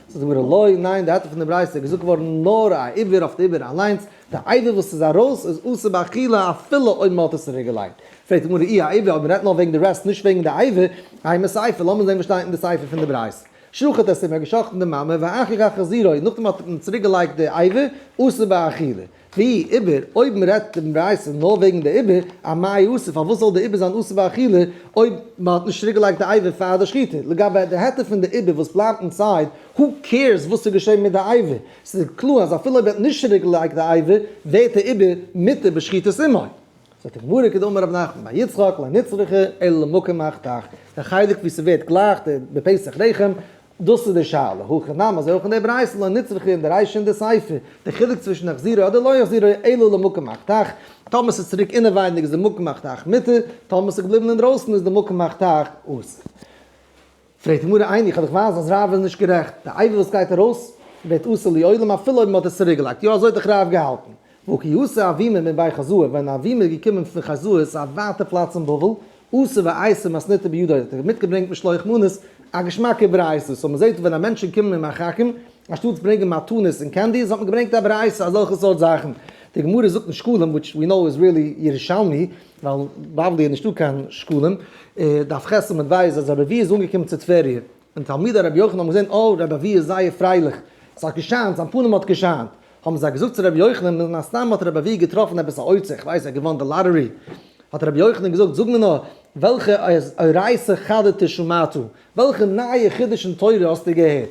זאגט די גמרא לא, ניין, די היתר פון די ברייתא איז געזאגט געווארן נאר א אבר אויף די עובר אליינס, די אבר וואס איז ארויס איז אסור באכילה אפילו אויב מען האט עס צוריק געלייגט. פרעגט די גמרא אי אבר אויב מען רעדט נאר וועגן די rest נישט וועגן די אבר, אימא סיפא, לאמיר זען וואס שטייט אין די סיפא פון די ברייתא. שחט את אמו האט געשחט'ן די מאמע ואחר כך החזירה, נאכדעם האט מען צוריק געלייגט די אבר, אסור באכילה. ואי עובר, אויב מען רעדט אין ברייתא נאר וועגן די עובר, אמאי אסור, פארוואס זאל די עובר זיין אסור באכילה אויב מען האט נישט צוריק געלייגט די אבר פאר די שחיטה? לגבי די היתר פון די עובר וואס בלייבט inside, who cares וואס איז געשען מיט די אבר? ס'איז קלאר אז אפילו אויב ער האט נישט צוריק געלייגט די אבר, ווערט די עובר מותר בשחיטת אמו. זאגט די גמרא כדאמר רב נחמן בר יצחק לא נצרכה אלא למקום החתך, די חלק ווי ס'ווערט גלייך די בפתח רחם, דאס איז די שאלה, הכא נמי אזוי אויך אין די ברייתא לא נצרכה אין די רישא און די סיפא, די חילוק צווישן החזירה אדער לא החזירה אלא למקום החתך, טאמער ס'איז צוריק אינעווייניג איז די מקום החתך מותר, טאמער ס'איז געבליבן אינדרויסן איז די מקום החתך אסור. פרעגט די גמרא איני, כ'וועל דיך ווייזן אז רב איז נישט גערעכט, די אבר וואס גייט ארויס ווערט אסור לעולם אפילו אויב מ'האט עס צוריקגעלייגט, יא אזוי האט דאך רב געהאלטן. והא כי אתא אבימי מבי חוזאי, ווען אבימי איז געקומען פון חוזאי, ס'איז א ווייטע פלאץ אין בבל, אתא ואייתי מתניתא בידיה, האט ער מיטגעברענגט משלוח מנות, א געשמאקע ברייתא, so מ'זעט ווען א מענטשן קומען אין מחכים, אנשטאטס ברענגען מתנות און candies האט מען געברענגט א ברייתא, אזעלכע סארט זאכן. די גמרא זאגט אין שקלים, which we know is really ירושלמי, ווייל בבלי איז נישטא קיין שקלים, דף ח' עמוד ב', אז רבי אבהו איז אנגעקומען צו טבריה, און תלמידי רבי יוחנן האבן געזען, אה, רבי אבהו איז זייער פרייליך, ס'האט געשיינט, זיין פנים האט געשיינט. האבן זיי געזאגט צו רבי יוחנן, מן הסתם האט רבי אבהו געטראפן עפעס א אוצר, איך ווייס, ער האט געוואנען די lottery. האט רבי יוחנן געזאגט, זאג מיר נאר, וועלכע אורייתא חדתא שמעת, וועלכע נייע חידוש אין תורה האסטו געהערט?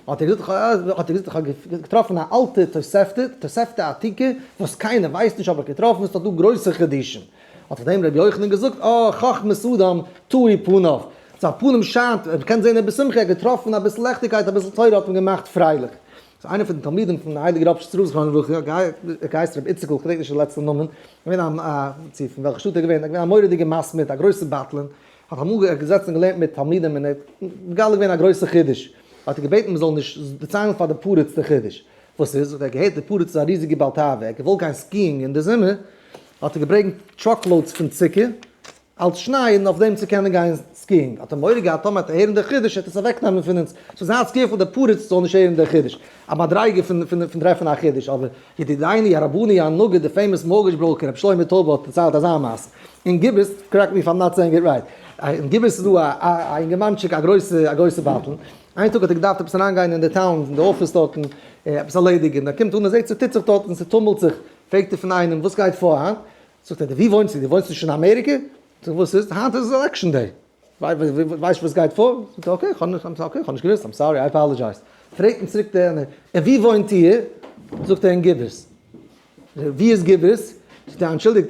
האט ער געזאגט, האט ער געזאגט, איך האב געטראפן א אלטע תוספתא, תוספתא עתיקה, וואס קיינער ווייסט נישט האב איך געטראפן, עס איז דאך דא גרויסע חידושים. האט אויף דעם רבי יוחנן געזאגט, אה, חכמת אדם תאיר פניו, זיין פנים שיינט, מען קען זען ער איז בשמחה, ער האט געטראפן אביסל לעכטיגקייט, אביסל תורה האט אים געמאכט פרייליך. ס'איז איינער פון די תלמידים פון הייליגער ראפשיצער רב זכרונו לברכה, געהייסן רבי איציקל, כ'געדענק נישט די לעצטע נאמען, געווען א, צו פון וועלכע שטאט ער געווען, געווען א מורא'דיגע מתמיד, א גרויסע בטלן, האט אמאל געזעצן און געלערנט מיט תלמידים און ער האט מגלה געווען א גרויסע חידוש, האט ער געבעטן מ'זאל נישט דערציילן פאר די פריץ די חידוש, וואס איז? האט ער געהערט די פריץ איז א ריזיגע בעל תאווה, ער האט געוואלט גיין skiing אין די זומער, האט ער געברענגט truck loads פון צוקער, אלס שניי און אויף דעם צו קענען גיין skiing, האט ער מורא געהאט טאמער וועט ער הערן די חידוש וועט עס אוועק נעמען פון אונז, so זייטס careful די פריץ זאל נישט הערן די חידוש, א מדריגה פון פון פון טרעפן א חידוש, אבער ידידינו הרבני הנגיד די famous mortgage broker רבי שלמה טויבער האט דערציילט אזא מעשה, אין גיבערס, correct me if I'm not saying it right, אין גיבערס איז דא א א אינגערמאנטשיק א גרויסע א גרויסע בטלן, איין טאג האט ער געדארפט עפעס אריינגיין אין די town אין די אפיס דארטן עפעס ערלעדיגען, ער קומט אן ער זעט ס'טוט זיך דארטן ס'טומלט זיך, פרעגט ער פון איינעם וואס גייט פאר היינט? זאגט ער, ווי וואוינסטו? דו וואוינסט נישט אין אמעריקע? זאגט ער, וואס איז? היינט איז election day. ווייסט וואס גייט פאר? זאגט ער, okay, כ'האב נישט געוואוסט, I'm sorry, I apologize. פרעגט אים צוריק דער יענער, און ווי וואוינט איר? זאגט ער, אין גיבערס. ווי איז גיבערס? זאגט ער, אנטשולדיגט,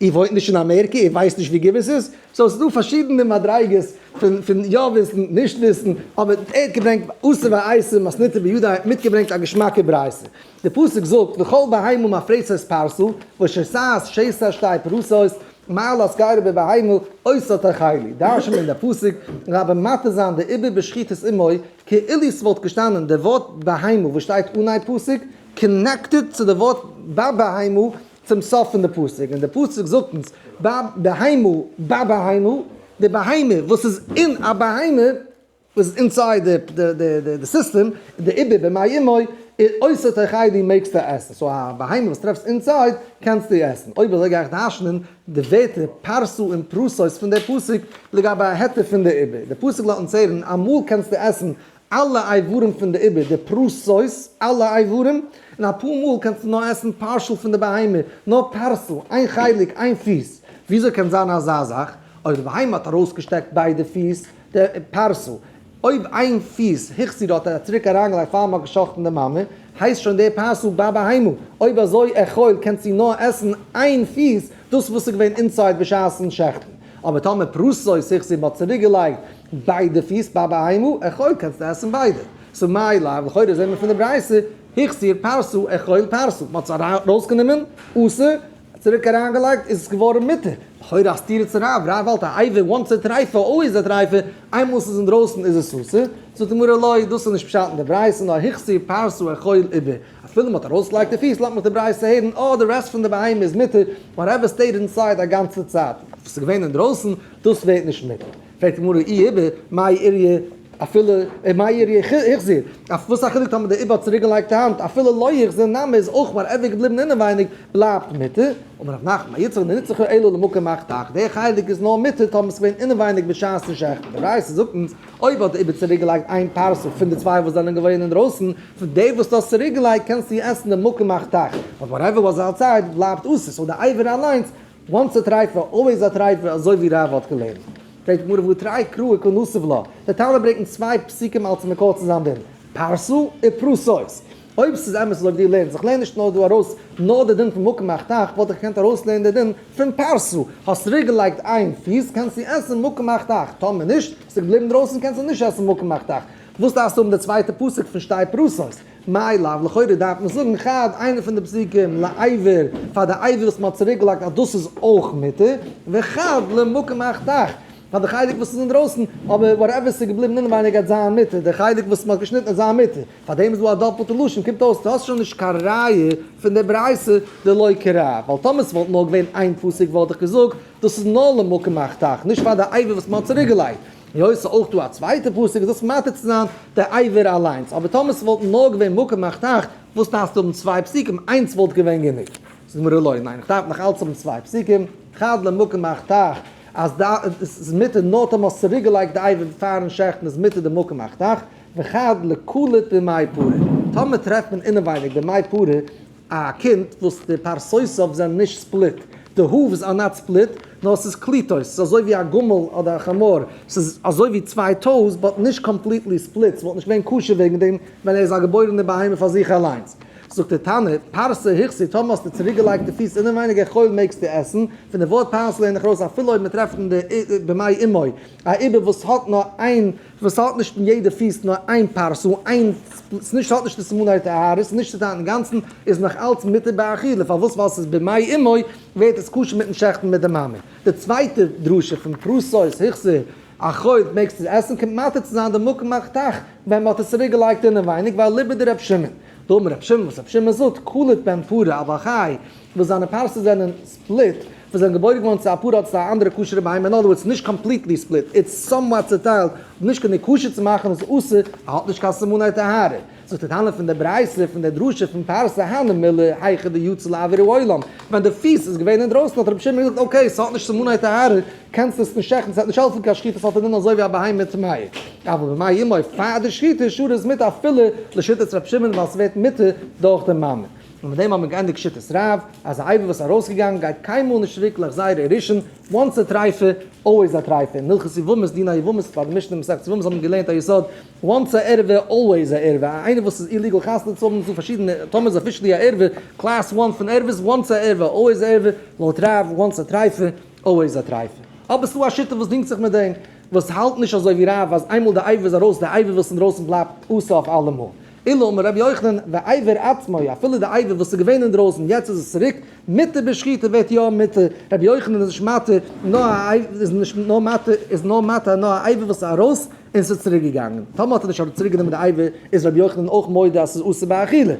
איר וואוינט נישט אין אמעריקע? איר ווייסט נישט ווי גיבערס איז? so ס'איז דא פארשידענע מדריגות פון יא וויסן, נישט וויסן, אבער ער האט געברענגט אתא ואייתי מתניתא בידיה, ער האט מיטגעברענגט א געשמאקע ברייתא. די פסוק זאגט וכל בהמה מפרסת פרסה ושסעת שסע שתי פרסות מעלת גרה בבהמה אותה תאכלו, דרש'נט מען די פסוק לגבי מתיר זיין די עובר בשחיטת אמו כאילו ס'וואלט געשטאנען די ווארט בהמה וואס שטייט אנהייב פסוק connected צו די ווארט בבהמה צום סוף פון די פסוק, און די פסוק זאגט אונז בהמה בבהמה, די בהמה וואס איז אין א בהמה וואס איז inside די סיסטעם, די עובר במעי אמו, אותה תאכלו מעגסטו עסן, so א בהמה וואס טרעפסט inside קענסטו עסן, אויב אזוי גיי איך דרש'נען די ווערטער פרסה און פרסות פון די פסוק לגבי א היתר פון די עובר, די פסוק לאזט אונז הערן אמאל קענסטו עסן אלע איברים פון די עובר, די פרסות, אלע איברים, און אפאר מאל קענסטו נאר עסן partial פון די בהמה, נאר פרסה, איין חלק, איין פיס, וויאזוי קען זיין אזא זאך, אויב די בהמה האט ארויסגעשטעקט ביידע פיס, די פרסה, אויב איין פיס החזיר האט ער צוריק אריינגעלייגט פאר מ'האט גע'שחט'ן די מאמע, הייסט שוין די פרסה בבהמה, אויב אזוי אכול קענסטו נאר עסן איין פיס, דאס וואס איז געווען inside בשעת'ן שעכטן. אבער טאמער פרסות החזיר מ'האט צוריק געלייגט ביידע פיס בבהמה, אכול קענסטו עסן ביידע. so מאי לאו, לכאורה זעהן מיר פון די ברייתא, החזיר פרסה אכול פרסה, מ'האט עס ארויסגענומען, אסור, צוריק אריינגעלייגט איז עס געווארן מותר. לכאורה א סתירה צו רב, רב האלט א אבר once א טרייפה always א טרייפה, איינמאל ס'איז אינדרויסן איז עס אסור. זאגט די גמרא לא, דאס איז נישט פשט אין די ברייתא נאר החזיר פרסה אכול עובר. אפילו מ'האט ארויסגעלייגט די פיס לאזט מיך די ברייתא הערן אה די rest פון די בהמה איז מותר, whatever stayed inside א גאנצע צייט וואס איז געווען אינדרויסן דאס ווערט נישט מותר. פרעגט די גמרא אי עובר מאי איריא אפילו מאי איריא החזיר, אויף וואס א חילוק טאמער די עובר האט צוריק געלייגט די האנט אפילו לא החזיר נמי איז אויך whatever געבליבן אינעווייניג בלייבט מותר, אמר רב נחמן בר יצחק לא נצרכה אלא למקום החתך, די חלק איז נאר מותר טאמער ס'איז געווען אינעווייניג בשעת'ן שעכטן, די ברייתא זאגט אונז אויב האט די עובר צוריק געלייגט איין פרסה פון די צוויי וואס זענען געווען אינדרויסן, פון די וואס דו האסט צוריק געלייגט קענסטו עסן די מקום החתך, but whatever was outside בלייבט אסור, so די אבר אליינס once א טרייפע, always א טרייפע, אזוי ווי רב האט געלערנט. פרעגט די גמרא והא תרי קראי קא נסיב לה, דער תנא ברענגט אונז צוויי פסוקים אלס מקור צו זיין דין, פרסה און פרסות. אויב ס'איז אמת אזוי ווי דו לערנסט, איך לערן נישט נאר דא ארויס נאר די דין פון מקום החתך, וואלט איך געקענט ארויסלערנען די דין פון פרסה, האסט צוריק געלייגט איין פיס קענסטו עסן מקום החתך, טאמער נישט, ס'איז געבליבן דרויסן קענסטו נישט עסן מקום החתך. וואס דארפסטו האבן די צווייטע פסוק פון שתי פרסות? מאי לאו, לכאורה דארף מען זאגן חד, איינע פון די פסוקים לאבר, פאר די אבר וואס מען האט צוריק געלייגט אז דאס איז אויך מותר, וחד למקום החתך. פאר די חלק וואס איז אינדרויסן, אבער whatever ס'איז געבליבן אינעווייניג גייט זיין מותר, די חלק וואס מ'האט געשניטן וועט זיין מותר, פאר דעם איז דא א דאפלטע לשון, קומט אויס דו האסט שוין נישט קיין ראיה פון די ברייתא דלא כרב, ווייל טאמער ס'וואלט נאר געווען איין פסוק וואלט איך געזאגט דאס איז נאר למקום החתך, נישט פאר די אבר וואס מ'האט צוריקגעלייגט. היות ס'איז אויך דא א צווייטע פסוק איז דאס מתיר צו זיין די אבר אליינס, אבער טאמער ס'וואלט נאר געווען מקום החתך, וואס דארפסטו האבן צוויי פסוקים, איינס וואלט געווען גענוג. זאגט די גמרא לא, ניין איך דארף נאך אלץ האבן צוויי פסוקים, חד למקום החתך, אז די איז מותר נאר טאמער האסט צוריק געלייגט די אבר פארן שעכטן איז מותר די מקום החתך, וחד לקלוט במעי פרה, טאמער טרעפט מען אינעווייניג במעי פרה א קינד וואס די פרסותיו זענען נישט split, די hooves are not split, נאר ס'איז קליטות, ס'איז אזוי ווי א גמל אדער א חמור, ס'איז אזוי ווי צוויי toes but נישט completely split, ס'וואלט נישט געווען כשר וועגן דעם ווען ער איז א געבוירענע בהמה פאר זיך אליינס. זאגט דער תנא, פרסה החזיר, טאמער האסטו צוריקגעלייגט די פיס אינעווייניג אכול מעגסטו עסן, פון די ווארט פרסה לערן איך ארויס אפילו אויב מ'טרעפט אין די במעי אמו א עובר וואס האט נאר איין וואס האט נישט אין יעדע פיס נאר איין פרסה איין ס'נישט האט נישט די סימני טהרה ס'איז נישט צוטיילט אינגאנצן איז נאך אלץ מותר באכילה פארוואס ווייל ס'איז במעי אמו ווערט עס כשר מיטן שעכטן מיט די מאמע. די צווייטע דרשה פון פרסות החזיר אכול מעגסטו עסן קומט מתיר צו זיין די מקום החתך ווען מ'האט עס צוריק געלייגט אינעווייניג ווייל אליבא דרב שמעון. דאמר רב שמעון וואס רב שמעון זאגט קלוט בן פרה א בעל חי וואס זיינע פרסות זענען split וואס זענען געבוירן געווארן צו א פרה אדער צו א אנדערע כשר'ע בהמה אין other words נישט completely split it's somewhat צוטיילט נישט כדי כשר צו מאכן איז אסור ער האט נישט קיין סימני טהרה. זאגט דער תנא פון די ברייתא פון די דרשה פון פרסה הני מילי היכא דיצא לאויר העולם, ווען די פיס איז געווען אינדרויסן האט רבי שמעון געזאגט okay ס'האט נישט סימני טהרה קענסט עס נישט שעכטן ס'וועט נישט העלפן קיין שחיטה ס'האט א דין אזוי ווי א בהמה טמאה אבל במעי אמו פאר די שחיטה שרי איז מותר אפילו לשיטת רבי שמעון ווייל ס'ווערט מותר דורך די מאמע. און מיט דעם האט מען געענדיגט שיטת רב אז א אבר וואס איז ארויסגעגאנגען גייט קיינמאל נישט צוריק להחזירו ראשון, once א טרייפה always א טרייפה, אין הלכות יבמות דיני יבמות פאר די משנה מסכת יבמות האט מען געלערנט א יסוד once א ערווה always א ערווה, א איינער וואס איז illegal חתונה צו האבן צו פארשידענע טאמער איז officially א ערווה, class one פון ערווה'ס, once א ערווה always א ערווה, לויט רב once א טרייפה always א טרייפה. אבער ס'דא א שיטה וואס דינגט זיך מיט דעם, וואס האלט נישט אזוי ווי רב אז איינמאל די אבר איז ארויס די אבר וואס אינדרויסן בלייבט אסור אויף אלעמאל. אלא אמר רבי יוחנן ואבר עצמו אפילו די אבר וואס איז געווען אינדרויסן יעצט איז עס צוריק מותר בשחיטה ווערט יא מותר, רבי יוחנן איז נישט מתיר נאר א איז נישט נאר מתיר איז נאר מתיר נאר א אבר וואס איז ארויס און ס'איז צוריק געגאנגען. טאמער האט ער נישט צוריק גענומען די אבר איז רבי יוחנן אויך מודה אז ס'איז אסור באכילה.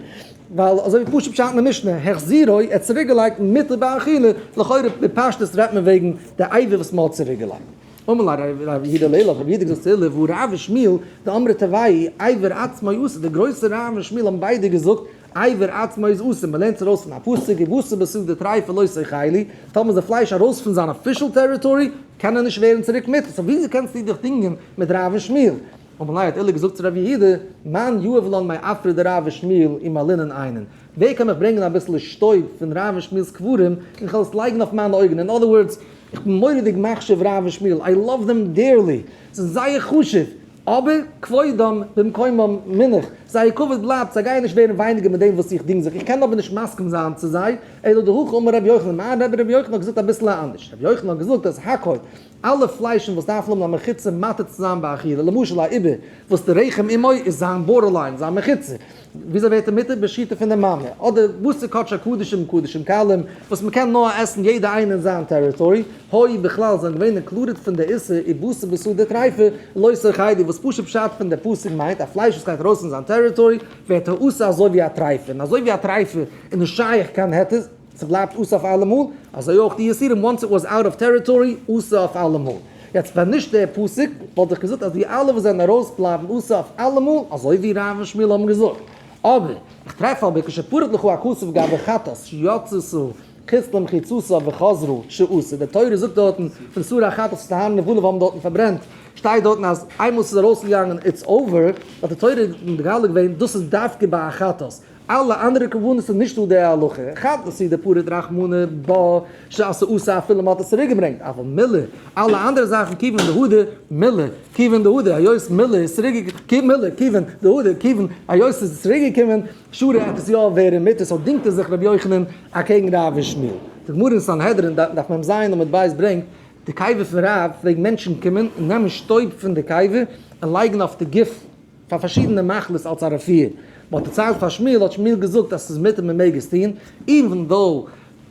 ווייל אזוי ווי פשוט פשט אין די משנה, החזירו, ער האט צוריק געלייגט מותר באכילה, לכאורה בפשטות רעדט מען וועגן די אבר וואס מ'האט צוריק געלייגט. אמר ליה רב יהודה לעולא, האט רב יהודה געזאגט צו עולא, והא רב ושמואל דאמרי תרוייהו, אבר עצמו אסור, די גרויסע רב און שמואל האבן ביידע געזאגט, אבר עצמו איז אסור, מ'לערנט עס ארויס פון א פסוק, ובשר בשדה טריפה לא תאכלו, טאמער איז די פלייש ארויס פון זיין official territory, קען ער נישט ווערן צוריק מותר, so וויאזוי קענסטו דיך דינגען מיט רב און שמואל? אמר ליה האט עולא געזאגט צו רב יהודה, מאן יהיב לן מעפרא דרב ושמואל ומלינן עיינין, ווער קען מיך ברענגען אביסל שטויב פון רב און שמואל'ס קברים און כ'וועל עס לייגן אויף מיינע אויגן, in other words, איך בין מורא'דיג מחשיב רב און שמואל, I love them dearly, זיי זענען זייער חשוב, אבער כבודם במקומם מונח, זייער כבוד בלייבט, זיי גייען נישט ווערן ווייניגער מיט דעם וואס איך דינג זיך, איך קען אבער נישט מסכים זיין צו זיי, אלא דהכי אמר רבי יוחנן, מיין רבי רבי יוחנן האט געזאגט אביסל אנדערש, רבי יוחנן האט געזאגט אז הכל, אלע פליישן וואס דארפן האבן א מחיצה מתיר צו זיין באכילה, למשל א עובר וואס די רחם אמו איז זיין borderline, זיין מחיצה, וויאזוי ווערט ער מותר? בשחיטה פון די מאמע, אדער בשר קדשי קדשים קדשים קלים, וואס מען קען נאר עסן יעדע איינע אין זיין territory, הוי בכלל זענען געווען included פון די איסור ובשר בשדה טריפה, לא תאכלו, וואס פשוט פשט פון די פסוק מיינט א פלייש וואס גייט ארויס פון זיין territory ווערט ער אסור אזוי ווי א טריפה, און אזוי ווי א טריפה איז נישט שייך קיין היתר, ס'בלייבט אסור אויף אלעמאל, אזוי אויך די איסורים once it was out of territory אסור אויף אלעמאל. יעצט ווען נישט דער פסוק וואלט איך געזאגט אז די אלע וואס זענען ארויס בלייבן אסור אויף אלעמאל אזוי ווי רב און שמואל האבן געזאגט. אבער איך טרעף אבער כשפרט לך הכתוב גבי חטאת שיצתה חוץ למחיצתה וחזרה שאסור, די תורה זאגט דארטן פון איסור החטאת וואס אהרן און וואלף האבן דארטן פארברענט, שטייט דארטן אז איינמאל ס'איז ארויסגעגאנגען it's over, האט די תורה מגלה געווען דאס איז דווקא ביי א חטאת, אלע אנדערע קרבנות איז נישטא די הלכה, חטאת הוא דפרט רחמנא בה שעשה עשה אפילו מ'האט עס צוריק געברענגט, אבל מילה, אלע אנדערע זאכן כיוון דהדר מילה, כיוון דהדר היות מילה איז צוריק מילה כיוון דהדר כיוון היות עס איז צוריק געקומען שרי עט עס יא ווערן מותר, so דינגט ער זיך רבי יוחנן אקעגן רב און שמואל. די גמרא אין סנהדרין דף מ ז עמוד ב' ברענגט די קבר פון רב פלעגן מענטשן קומען און נעמען שטויב פון די קבר און לייגן אויף די גוף פאר פארשידענע מחלות אלס א רפואה. מען האט דערציילט פאר שמואל האט שמואל געזאגט אז ס'איז מותר מען מעג עס טון, even though.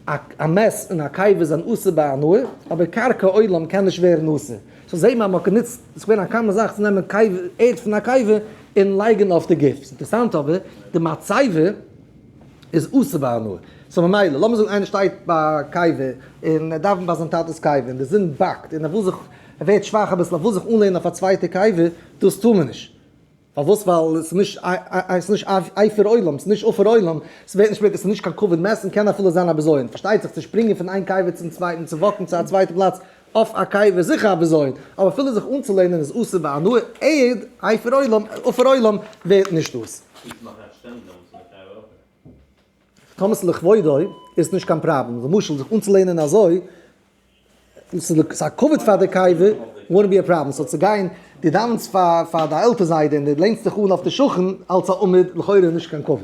א מת און א קבר זענען אסור בהנאה, אבער קרקע עולם קען נישט ווערן אסור. so זעהט מען אז מ'האט גענוצט, ס'איז געווען א common זאך צו נעמען קבר, ערד פון א קבר און לייגן אויף די גוף. ס'איז אינטערעסאנט אבער, די מצבה איז אסור בהנאה. so ממילא, לאמיר זאגן איינער שטייט ביי א קבר און ער דאווענט ביי זיין טאטע'ס קבר און די זון באקט און ער וויל זיך, ער ווערט שוואך אביסל, ער וויל זיך אנלענען אויף א צווייטע קבר, דאס טאר מען נישט. פארוואס? ווייל עס איז נישט עס איז נישט אפר עולם, עס איז נישט עפר עולם, עס ווערט נישט עס איז נישט קיין כבוד מת און קען אפילו זיין א בזיון. פארשטייט זיך צו שפרינגען פון איין קבר צום צווייטן, צו walk ן צו א צווייטע פלאץ אויף א קבר איז זיכער א בזיון, אבער אפילו זיך אנצולענען איז אסור בהנאה, עד אפר עולם, עפר עולם ווערט נישט אסור. קריגסט נאך א שטענדער דעמאלטס אין די קבר אויך. טאמער ס'איז לכבודו איז נישט קיין פראבלעם, למשל זיך אנצולענען אזוי, ס'איז א כבוד פאר די קבר, wouldn't be a problem, so צו גיין, דו דאווענסט פאר די עלטער זיידע און דו לענסט דיך אן אויף די שכן אלס א עמוד, לכאורה איז נישט קיין כבוד.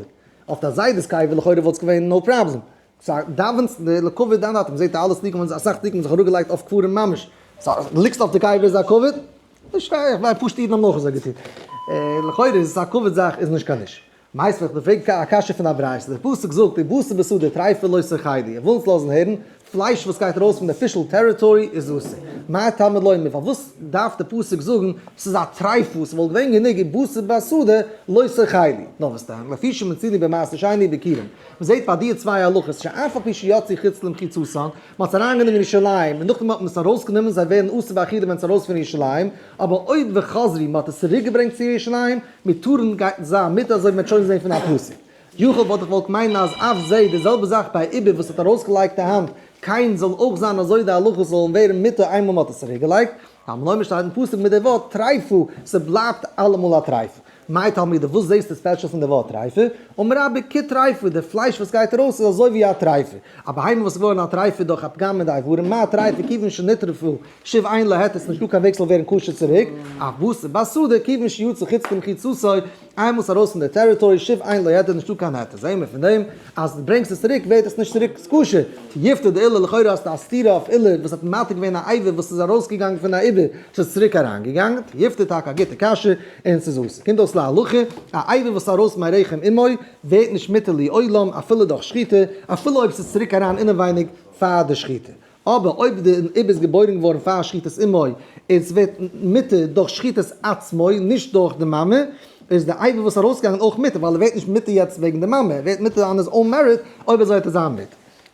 אויף די זיידע'ס קבר לכאורה וואלט עס געווען no problem. so דאווענסט לכבוד דיין טאטע, מ'זעט אלע צדיקים, אסאך צדיקים האבן זיך אראפגעלייגט אויף קברים ממש. so ליגסט אויף די קבר איז א כבוד? נישט שווער, איך מיין פשוטע אידן האבן אויך אזוי געטון. לכאורה איז עס א כבוד זאך איז נישט קיין issue. מיינסט ווען איך פרעג א קשיא פון א ברייתא, דער פסוק זאגט ובשר בשדה טריפה לא תאכלו, ער וויל אונז לאזן הערן, פלייש וואס גייט ארויס פון די official territory איז אסור. מה תלמוד לומר, פארוואס דארף דער פסוק זאגן ס'איז א טריפה, ס'וואלט געווען גענוג ובשר בשדה לא תאכלו. נאר וואס דען, לפי שמצינו במעשר שני וביכורים. מ'זעט ביי די צוויי הלכות שאף על פי שיצאו חוץ למחיצתן, מ'האט עס אריינגענומען אין ירושלים און נאכדעם האט מען עס ארויסגענומען, זיי ווערן אסור באכילה ווען עס איז ארויס פון ירושלים, אבער אויב וחזרו מ'האט עס צוריקגעברענגט צו ירושלים, מותרין גייט זיין מותר אזוי ווי מ'האט שוין געזען פון א פסוק. יכול וואלט איך געוואלט מיינען אז אף זה די זעלבע זאך ביי עובר וואס האט ארויסגעלייגט די האנט כן זאל אויך זיין אזוי די הלכות זאלן ווערן מותר איינמאל מ'האט עס צוריקגעלייגט, תלמוד לומר שטייט אין פסוק מיט די ווארט טריפה, ס'בלייבט אלעמאל א טריפה. מאי תלמודא וואס זעסטו special פון די ווארט טריפה? אמר רבה כטריפה די פלייש וואס גייט ארויס איז אזוי ווי א טריפה. א בהמה וואס איז געווארן א טריפה דורך א פגם אין די איברים, מה טריפה כיוון שנטרפה שוב אין לה היתר, ס'נישט דא קיין וועג ס'זאל ווערן כשר צוריק, אף בשר בשדה כיוון שיצא חוץ למחיצתו, איינמאל ס'איז ארויס פון די territory שוב אין לה היתר נישטא קיין היתר, זעהן מיר פון דעם אז דו ברענגסט עס צוריק ווערט עס נישט צוריק כשר, תיובתא דעולא לכאורה האסטו א סתירה אויף עולא וואס האט מתיר געווען א אבר וואס איז ארויסגעגאנגען פון א עובר ס'איז צוריק אריינגעגאנגען, תיובתא טאקע א גוטע קשיא און ס'איז אסור. קומט אויס להלכה, א אבר וואס איז ארויס מרחם אמו ווערט נישט מותר לעולם אפילו דורך שחיטה, אפילו אויב ס'איז צוריק אריין אינעווייניג פאר די שחיטה. אבער אויב די עובר איז געבוירן געווארן פאר שחיטת אמו און ס'ווערט מותר דורך שחיטת עצמו נישט דורך די מאמע, איז די אבר וואס איז ארויסגעגאנגען אויך מותר ווייל ער ווערט נישט מותר יעצט וועגן די מאמע, ער ווערט מותר on his own merit, אויב אזוי וועט ער זיין מותר.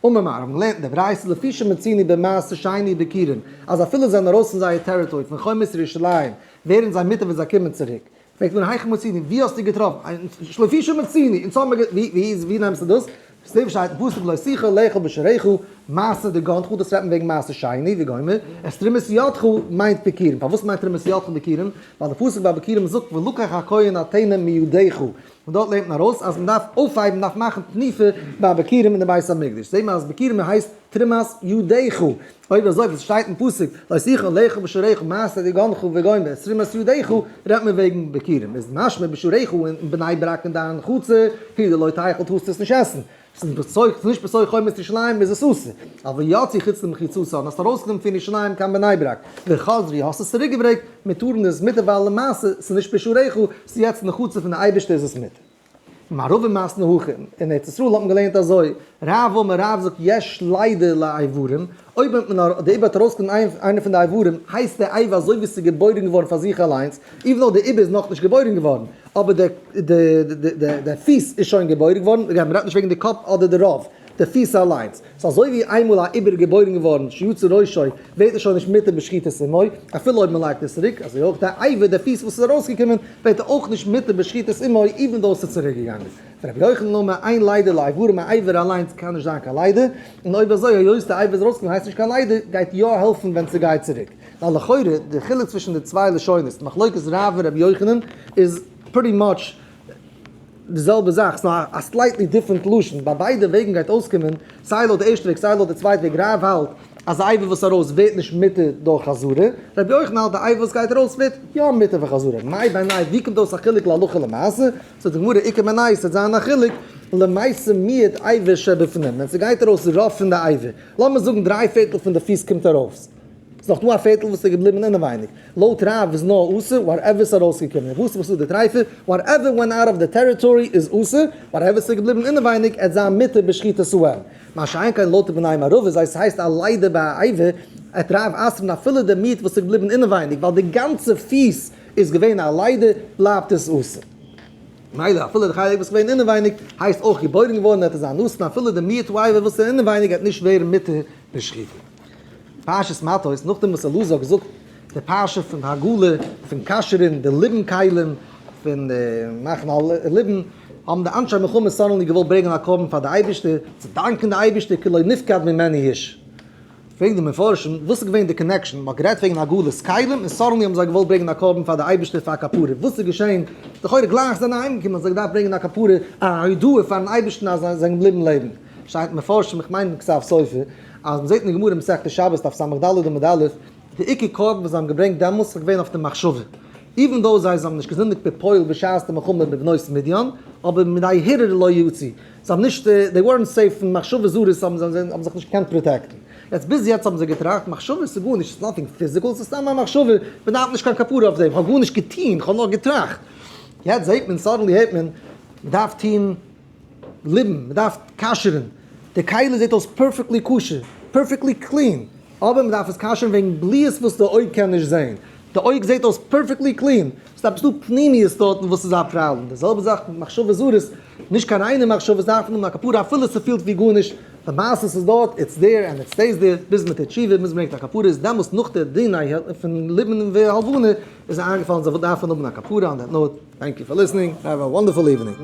אמר מר, האבן געלערנט אין די ברייתא לפי שמצינו במעשר שני וביכורים, אז אפילו זיי זענען ארויס פון זייער territory פון חומת ירושלים ווערן זיי מותר ווען זיי קומען צוריק. פרעגט מען היכן מצינו, ווי האסטו געטראפן? לפי שמצינו, אונז האבן מיר, ווי ווי נעמסטו דאס? ס'שטייט אין פסוק לא תוכל לאכול בשעריך, מעשר דגנך, דאס רעדט מען וועגן מעשר שני, וגומר, את תרומת ידך מיינט ביכורים, פארוואס מיינט תרומת ידך ביכורים? ווייל די פסוק ביי ביכורים זאגט ולקח הכהן הטנא מידך, און דארט לערנט מען ארויס אז מען דארף אויפהייבן, מען דארף מאכן תנופה ביי ביכורים אין די בית המקדש, זעט מען אז ביכורים הייסט תרומת ידך, אויב אזוי וואס שטייט אין פסוק לא תוכל לאכול בשעריך מעשר דגנך וגומר את תרומת ידך רעדט מען וועגן ביכורים, איז משמע בשעריך אין בני ברק אין דיין חצר הוא דלא תאכל טארסטו עס נישט עסן, ס'איז נישט בתוך חומת ירושלים איז עס אסור, אבל יצאו חוץ למחיצתן האסט ארויסגענומען פון ירושלים קיין בני ברק וחזרו האסט עס צוריק געברענגט מותרין איז מותר ווייל למעשה ס'איז נישט בשעריך ס'איז יעצט אין די חצר פון די אייבערשטער איז עס מותר. מערבין מתני הכי, אין ארץ ישראל האט מען געלערנט אזוי, רב אמר רב זאגט יש לידה לאיברים, אויב האט מען נאר די עובר האט ארויסגענומען איינע פון די איברים, הייסט די אבר אזוי ווי עס איז געבוירן געווארן פאר זיך אליינס, even though די עובר איז נאכנישט געבוירן געווארן, אבער די די די פיס איז שוין געבוירן געווארן, מען רעדט נישט וועגן די קאפ אדער די רוב, די פיס אליינס. ס'איז אזוי ווי איינמאל א עובר איז געבוירן געווארן שיצא ראשו ווערט ער שוין נישט מותר בשחיטת אמו, אפילו אויב מ'לייגט עס צוריק, אזוי אויך די אבר די פיס וואס איז ארויסגעקומען ווערט ער אויך נישט מותר בשחיטת אמו even though ס'איז צוריק געגאנגען. ורבי יוחנן אמר אין לידה לאיברים א אבר אליינס קען נישט זיין קיין לידה, און אויב אזוי היות די אבר איז ארויסגעקומען הייסט נישט קיין לידה גייט יא העלפן ווען ס'גייט צוריק. ווייל לכאורה די חילוק צווישן די צוויי לשונות מחלוקת רב און רבי יוחנן איז pretty much די זעלבע זאך, ס'נאר א slightly different לשון, ביי ביידע וועגן גייט אויסקומען, סיי לויט די ערשטע וועג סיי לויט די צווייטע וועג, רב האלט אז א אבר וואס ארויס ווערט נישט מותר דורך חזרה, רבי יוחנן האלט די אבר וואס גייט ארויס ווערט יא מותר פאר חזרה, מאי בינייהו ווי קומט אויס א חילוק להלכה למעשה, זאגט די גמרא איכא בינייהו ס'וועט זיין א חילוק למעשה מיעוט אבר שבפנים, ווען ס'גייט ארויס רוב פון די אבר, לאמיר זאגן דריי פערטל פון די פיס קומט ארויס. ס'איז נאך דא א פערטל וואס איז געבליבן אינעווייניג. לויט רב איז נאר אסור whatever ס'איז ארויסגעקומען. בשר בשדה טריפה, whatever went out of the territory איז אסור, whatever ס'איז געבליבן אינעווייניג עט זיין מותר בשחיטת האם. מה שאין כן לויט די בני מערבא זיי ס'הייסט א לידה ביי א אבר, עט רב אסר'ן אפילו די מיעוט וואס איז געבליבן אינעווייניג ווייל די גאנצע פיס איז געווען א לידה בלייבט עס אסור. מילא אפילו די חלק וואס איז געווען אינעווייניג הייסט אויך געבוירן געווארן עט עס זיין אסור אפילו די מיעוט אבר וואס איז אינעווייניג עט נישט ווערן מותר בשחיטה. פרשת מטות, נאכדעם וואס אלעזר האט געזאגט די פרשה פון הגעלה, פון כשר'ן די ליבון כלים, פון מאכן א ליבון, האבן די אנשי מלחמה suddenly געוואלט ברענגען א קרבן פאר די אייבערשטער, צו דאנקען די אייבערשטער כי לא נפקד ממנו איש. פרעגן די מפרשים, וואס איז געווען די connection? מען האט גערעדט וועגן הגעלת כלים, און suddenly האבן זיי געוואלט ברענגען א קרבן פאר די אייבערשטער פאר א כפרה. וואס איז געשען? לכאורה גלייך זיי זענען אהיימגעקומען האבן זיי געדארפט ברענגען א כפרה, א הודאה פארן אייבערשטן אז זיי זענען געבליבן לעבן. שטייט אין מפרשים, איך מיין אין כתב סופר, אז מ'זעט אין די גמרא מסכת שבת דף ס"ד עמוד א', די עיקר קרבן וואס זיי האבן געברענגט דעמאלס איז געווען אויף די מחשבה, even though זיי האבן נישט געזינדיגט בפועל בשעת די מלחמה מיט בנות מדיין, אבער מידי הרהור לא יצאו, זיי האבן נישט, they weren't safe פון מחשבות זרות האבן זיי האבן זיך נישט געקענט protect ן. יעצט ביז יעצט האבן זיי געטראכט, מחשבות איז גארנישט, it's nothing physical, ס'איז סתם א מחשבה, מ'דארף נישט קיין כפרה אויף דעם, כ'האב גארנישט געטון, כ'האב נאר געטראכט. יעצט זעט מען, suddenly הערט מען, מ'דארף טון ליבון, מען דארף כשר'ן, די כלי זעט אויס perfectly כשר, perfectly clean, אבער מען דארף עס כשר'ן וועגן בליעות וואס די אויג קען נישט זען, די אויג זעט אויס perfectly clean, ס'איז עפעס דא פנימיות דארטן וואס איז א פראבלעם, די זעלבע זאך מיט מחשבות זרות, נישט קיין ריינע מחשבות דארף מען האבן א כפרה אפילו ס'פילט ווי גארנישט, למעשה ס'איז דארט, it's there and it stays there, ביז מען טוט תשובה, ביז מען ברענגט א כפרה, איז דעמאלס נאך די דין פון ליבון והלבנה איז איינגעפאלן זיי דארפן האבן א כפרה, on that note, thank you for listening, have a wonderful evening.